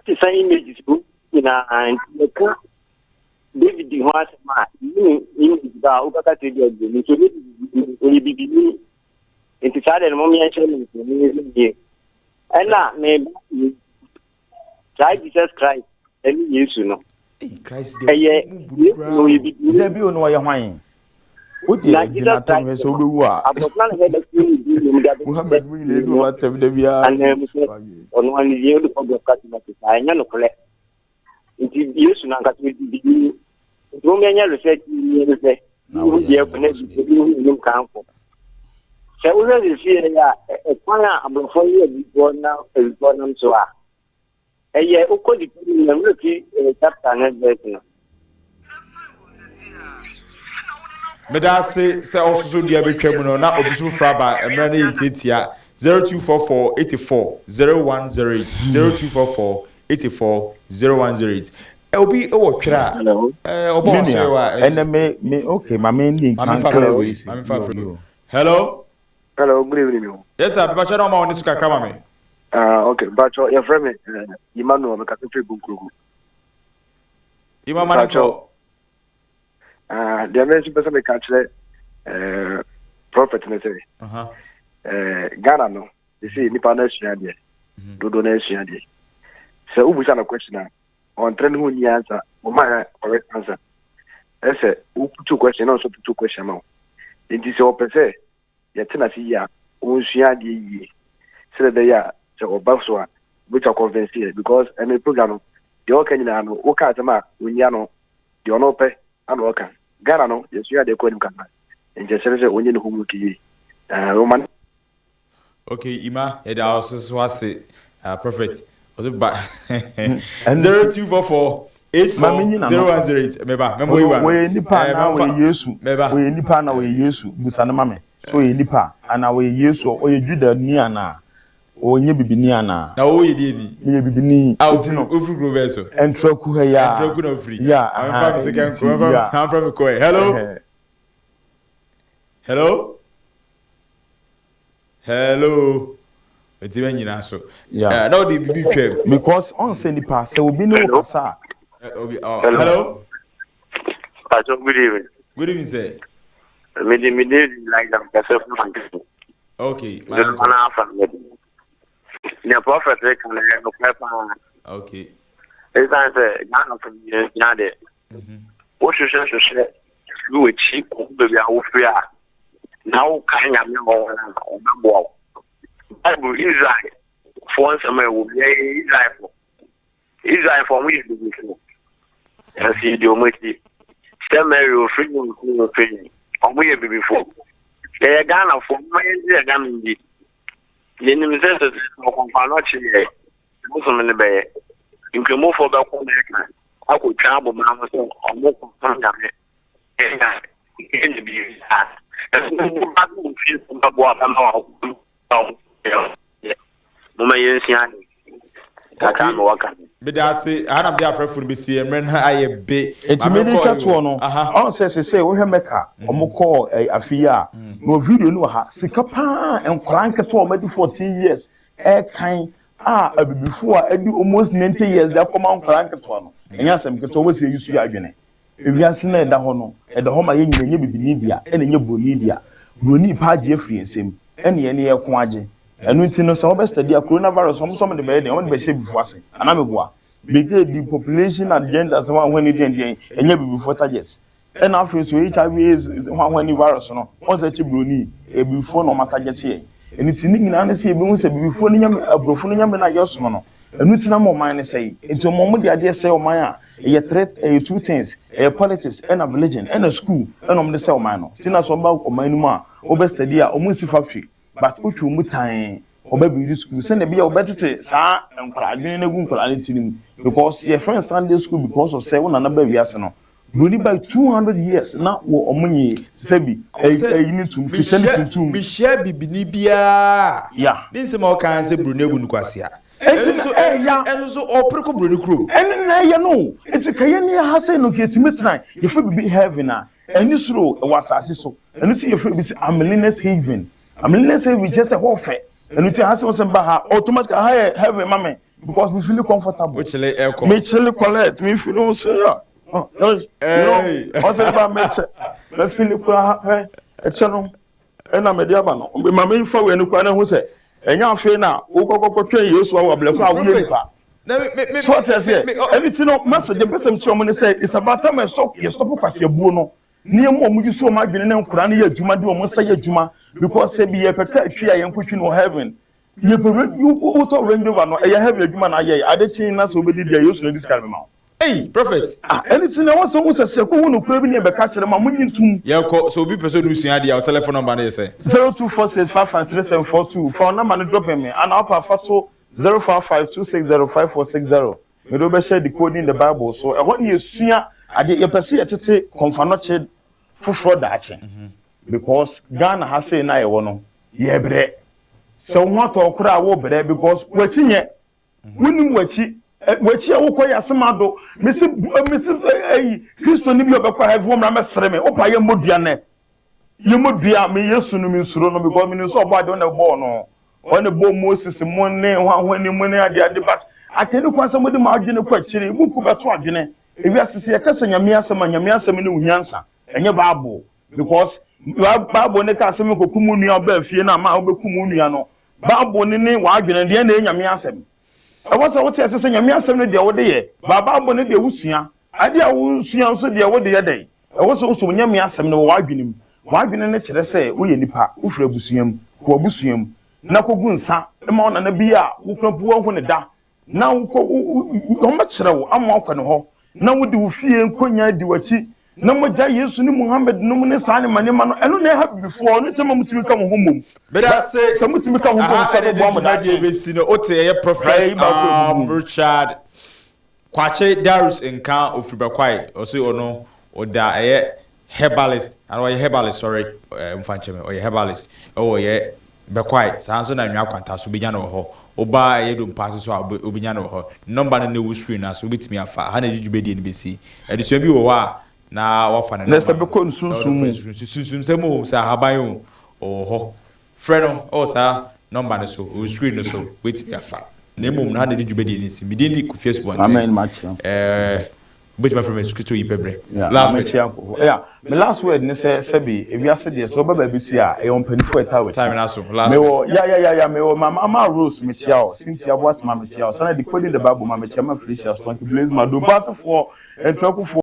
te sɛ images wɔ nyinaa. Nti yɛka David ho asɛm a, ne image ba a wobɛka sɛ bi a broni nti ɔyɛ bibini, ɔyɛ bibini. Nti saa deɛ no, mom yɛnhyɛ no nso ne yɛ ɛna meba saa Jesus Christ ɛne Yesu no. Hey, Christ deɛ ɛyɛ mu bu no Yesu koraa no ɔyɛ o. bibini. Dabi o, no ɔyɛ hwan? O Na deɛ Jesus gyina tam hwɛ Christ sɛ wobɛwu a. Abɔfra na bɛda fie ne din nom de Muhammad mu nyina edu ɔmo atɛm da biara. Anan mu sɛ ɔno ano yie wode kɔ broadcast ma te saa, ɛnyɛ nokorɛ. Nti Yesu no ankasa ɔdi bibini. Nti mom yɛnyɛ research yie no sɛ Na wohu woyɛ deɛ kɔ na gospel. bi wohu anim kanfo sɛ wohwɛ sesie yɛ a ɛkwan a aborɔfoɔ ne abibifoɔ na abibifoɔ nam so a ɛyɛ wokɔ di na mmerɛ fi chapter ne verse no. Meda ase sɛ ɔsoso dua bɛtwa mu no na obi so foforɔ aba. Mmerɛ no yɛ ntiatia. 0244 84 0108, 0244 84 0108. Obi wɔ twerɛ a Hello. Ɔbɔ Me ɔsɔre nua wɔ a ɛnɛ me okay, ma me ni maame nkan fa clear frɛ wei wei si. maame fa Yo frɛ yo. Hello. Hello, good evening. O. Yes sir, mepakyɛ na ɔma wo ne so kakra ma me. Ah, okay. Bacho, your friend me, Emmanuel, me kasa firi Bunkrugu. Ima ma ne Bacho, nkɔ. Ah, deɛ me nso pɛ sɛ meka kyerɛ prophet ne sɛ, Ghana no, they say nipa no asua deɛ, dodoɔ no asua deɛ. Sɛ wobusa no question a, ɔntrɛ ne ho nni answer, ɔma yɛ correct answer. Ɛsɛ woputu question na ɔnso putu question ma wo. Nti sɛ ɔpɛ sɛ yɛte no ase yie a, ɔnsua adeɛ yie sɛdeɛ ɛbɛyɛ a sɛ ɔba so a, ɔbɛtumi akɔnvɛnse yɛ because ɛno program no, deɛ ɔka nyinaa no, woka asɛm a ɔnyi ano, deɛ ɔno pɛ ana ɔka. Ghana no, yɛsua adeɛ kɔ anim kakra, nti ɛsɛ sɛ ɔnyɛ ne homework yie. Ɛɛ, ɔma no. Okay Ima yɛda wo so so ase ah prophet ɔso ba 0244 84 0108 meba mɛmɔ yi wa no wɔyɛ nipa eh, anaa wɔyɛ Yesu meba wɔyɛ nipa anaa wɔyɛ Yesu busa no ma me so ɔyɛ nipa anaa wɔyɛ Yesu ɔyɛ Juda ni anaa ɔnyɛ bibini anaa na wɔyɛ deɛ ni meyɛ bibini ah ofiri ofiri kuro bɛɛ so ɛntraku ha ya ɛntraku na ofiri ya amfa mi sika nko amfa mi kɔɛ hello hello. Hello. Eti bɛ nyina so. Yeah. Eh, na ɔde bibi twam. Because ɔn sɛ nipa sɛ obi ne wo kasa a. Eh, obi oh, hello. Hello. Pastor, good evening. Good evening, sir. Me di me di like them kasa fún mi. Okay. Madam ko. Na afa me di. Ne prophet kan na no kwa pa. Okay. Esan sɛ Ghana fo nyina de. Wohwehwɛ hwehwɛ firi w'akyi kɔhu baabi a wofiri a, na wokae Nyame a ɔwɔ hɔ no a, ɔbɛboa wo. Bible, Israelfoɔ nsɛm a ɛwɔ mu, yɛyɛ Israelfoɔ. Israelfoɔ wɔn yɛ bibifoɔ. Nanso yɛdi wɔn akyi. Sɛ Mary ofiri ne ofiri ne ofiri ne, wɔn yɛ bibifoɔ. Yɛyɛ Ghanafoɔ, mma yɛngye yɛn Nyame ndi. Yɛnim sɛ sɛ sɛ ɔkɔmfa no ɔkye yɛ, bosom no bɛyɛ. Nkramofoɔ bɛkɔ Mɛka akɔtwa aboma ho sɛ ɔmo kɔsom Nyame. Ɛnya ɛnya biribiara. Ɛso wo ba no wɔ fie sɛ bɛboa bɛma wa moma yɛnsua ade. Kakra Okay. me wɔ ka. Meda ase. Aha na mede afrɛfo no bɛsi mmerɛ no ayɛ be. Nti Maame mede nkɔ twa ayi toɔ o. no, Aha. ɔn sɛ sesei wohwɛ Mecca, ɔmo kɔɔ eh, afe yi a, mewɔ video no wɔ ha, sika paa nkwadaa nketewa a ɔmo adi 14 years ɛɛkan a abibifo a adi almost 90 years de akɔma nkwadaa nketewa no, ɛnyɛ asɛm ketewa, wɔsi ayi so yɛ adwene. Ewiase no a ɛda hɔ no, ɛda hɔ ma yɛn nyinaa, ɛnyɛ bibini dea, ɛna ɛnyɛ buroni dea. Buroni pɛ agye afiri yɛn nsam, ɛna yɛn yɛko agye. Ɛno nti no, sɛ wɔbɛ study a, coronavirus, wɔn nso wɔn de bɛyɛ dɛn? Wɔn de bɛhyɛ abibifo ase. Anaa meboa? Bɛgye di population agenda sɛ wɔn ahwɛ ne deɛn deɛn, ɛnyɛ abibifo target. Ɛna afei nso HIV AIDS ho ahwɛ virus no, wɔn sɛ ɛkyɛ buroni, abibifoɔ na wɔn atarget yɛn. Ɛno nti ne nyinaa ne sɛ yɛbɛhu sɛ abibifoɔ no nyame, aborɔfo no nyame no a yɛsom no, ɛno nti na ama ɔman no sɛe. Nti wɔn wɔn de adeɛ sɛe ɔman a, ɛyɛ three, ɛyɛ two things, ɛyɛ politics ɛna religion ɛna school ɛna wɔn de sɛe ɔman no. Nti na sɛ wɔn ba ɔman no mu a, wɔbɛ study a, wɔn nsi factory, but wotwe wɔn mu tann, wɔbɛ build school sɛnea ɛbɛyɛ a wɔbɛtete saa nkwadaa adwene no agu nkwadaa no tirim. Because yɛfrɛ no Sunday school because of sɛ wo nana baa wiase no, Buroni by 200 years na wɔ ɔmo nye sɛbi ɛyi ne tum Christianity tum. Mehyia bibini biara a Yeah. ne nsɛm a ɔka ne sɛ buroni abu no kwasea. Enti Ɛno na nso ɛya. ɛno nso ɔpere kɔ buroni kurom. Ɛne na ɛyɛ no o. Enti ka yɛn ni ha sei no nka yɛtumi tena yɛfrɛ biribi heaven a ɛne soro o ɛwɔ asase so. Ɛno nti yɛfrɛ biribi sɛ Ameline's haven. Ameline's haven kyerɛ sɛ hɔ fɛ. Ɛno nti ha sɛ wɔsɛ mba ha automatically ha yɛ heaven ma me. Because me feel comfortable. O chile aircon. Me chile collect. Me feel no say ya. Oh, you know, ɔsɛ ba me kyɛ. Me feel kura hɛ. Ɛkyɛ no. Ɛna me de aba no. Ma me fa wei no kura na ho sɛ. Ɛnya afei na wokɔkɔkɔ twɛn Yesu awo ablɛ kɔ awoyɛ nipa. So ɔte aseɛ. Ɛne ti no message mpɛ sɛ mekyerɛ ɔmo ne sɛ it's about time ɛsɔ yɛ stop kwasiabuo no. Nneɛma a wɔn use wɔn adwene ne nkora no yɛ adwuma de wɔn nsa yɛ adwuma because sɛ bi yɛpɛ kaa twi a yɛn kotwi no wɔ heaven. Yɛpɛ range wotɔ range rover no ɛyɛ heavy adwuma na ayɛ ade kye na sɛ wobɛdi deɛ Yesu na di sika no bɛma wo. Ei prophet. Ah ɛno nti na ɛwɔ sɛ wohu sɛ sɛ yɛkɔhu nokorɛ bi ne yɛbɛka kyerɛ mo a monye ntom. Yɛkɔ, sɛ obi pɛ sɛ ɔne wo sua adeɛ a wo telephone number no yɛ sɛn? 0246553742 fa wo number no drop me anaa wopɛ a fa to 0552605460 mede wo bɛhyɛ Decoding the Bible so ɛhɔ ne yɛsua adeɛ yɛpɛ sɛ yɛtete kɔmfanɔkye foforɔ daakye because Ghana ha sei na yɛwɔ no yɛbrɛ. Sɛ wo ho atɔ wo koraa a wo brɛ because w'akyi nyɛ wonim w'akyi w'akyi a wokɔ yɛ asɛm ado mesi mesi ɛyi Kristo ni bi a ɔbɛkɔ heaven wɔn mra mɛsere me wopa yɛ mmɔ dua nɛ yɛ mmɔ dua me Yesu no me nsuro no because me nim sɛ ɔbɔ ade ɔna ɛbɔɔ no ɔna ɛbɔɔ Moses mo ne ho ahoni mo ne ade ade but akɛne kwan sɛ mo de mo adwene kɔ akyire buku bɛto adwene ewiase sɛ yɛka sɛ Nyame asɛm a Nyame asɛm ne wo nyansa ɛnyɛ Bible Because Bible ne kaa sɛ menkɔkum wo nua ɔbaa fie no a ma wobɛkum wo nua no. Bible ne ne w'adwene deɛ na ɛyɛ Nyame asɛm. Ɛwɔ sɛ wote ase sɛ Nyame asɛm no deɛ wode yɛ, ba Bible no deɛ wosua. Adeɛ a wosua nso deɛ wode yɛ dɛn? Ɛwɔ sɛ wosɔ Nyame asɛm no wɔ w'adwene mu. W'adwene no kyerɛ sɛ woyɛ nipa, wofiri abusua mu, kɔ w'abusua mu na kɔgu nsa ma wo nana bi a wokura mpo woanhu no da na wokɔ wɔbɛkyerɛ wo ama woakɔ ne hɔ na wode wo fie nkonya adi w'akyi na mogya Yesu ne Muhammad nom ne saa nneɛma nneɛma no, ɛno na ɛha bibifoɔ ne sɛ ma motumi ka mo ho mmom. Meda ase. Sɛ motumi ka ho bom Aha sɛ ɛna ɛbɛboa ɛde mo dwumadie daakye. bɛsi no. Wote ɛyɛ Praeɛ Prophet yi baako um, abubu. Richard Kwakye Darius nka ofiri Bɛkwae. Ɔse ɔno ɔda ɛyɛ herbalist anaa ɔyɛ herbalist sorry ɛɛ mfa nkyɛ me ɔyɛ herbalist ɛwɔ yɛ Bɛkwae. Saa nso na Nwea Kwanta so wobɛnya no wɔ hɔ. Woba ɛyɛ Dompa so so a wobɛnya no wɔ hɔ. Nɔmba no na ɛwɔ screen no ase wobɛtumi afa. Aha na ɛde dwumadie no bɛsi. Adesua bi wɔ hɔ a na wafa ne Na sɛ nɔmba no bɛkɔ na wode nsunsum fa mu. Sunsumsɛm o, sɛ ahaban o, ɔwɔ hɔ. Frɛ no wɔ saa nɔmba no so, wɔ screen no so, wobɛtumi afa. Na mmom no, ha na ɛde dwumadie no si. Me din de Kofi Asubɔnten. Amen, makyia. Ɛɛ, wobɛtumi afrɛ me Kristo yi pɛbrɛ. Yeah, Last maame word. kyia nkurɔfoɔ. Yeah, me last word ne sɛ sɛbi ewiase deɛ sɛ ɔba baabi si a ɛyɛ mpanyinfoɔ a ɛtaa Time w'akyi. no aso. Last word. Mewɔ ya ya ya ya mewɔ mama ama Rose mekyia o, Cynthia Boatema mekyia o, Sanadi Decoding the Bible ma mekyia ma Felicia Stonky Blaze Mado Basefoɔ, Ntrakufoɔ.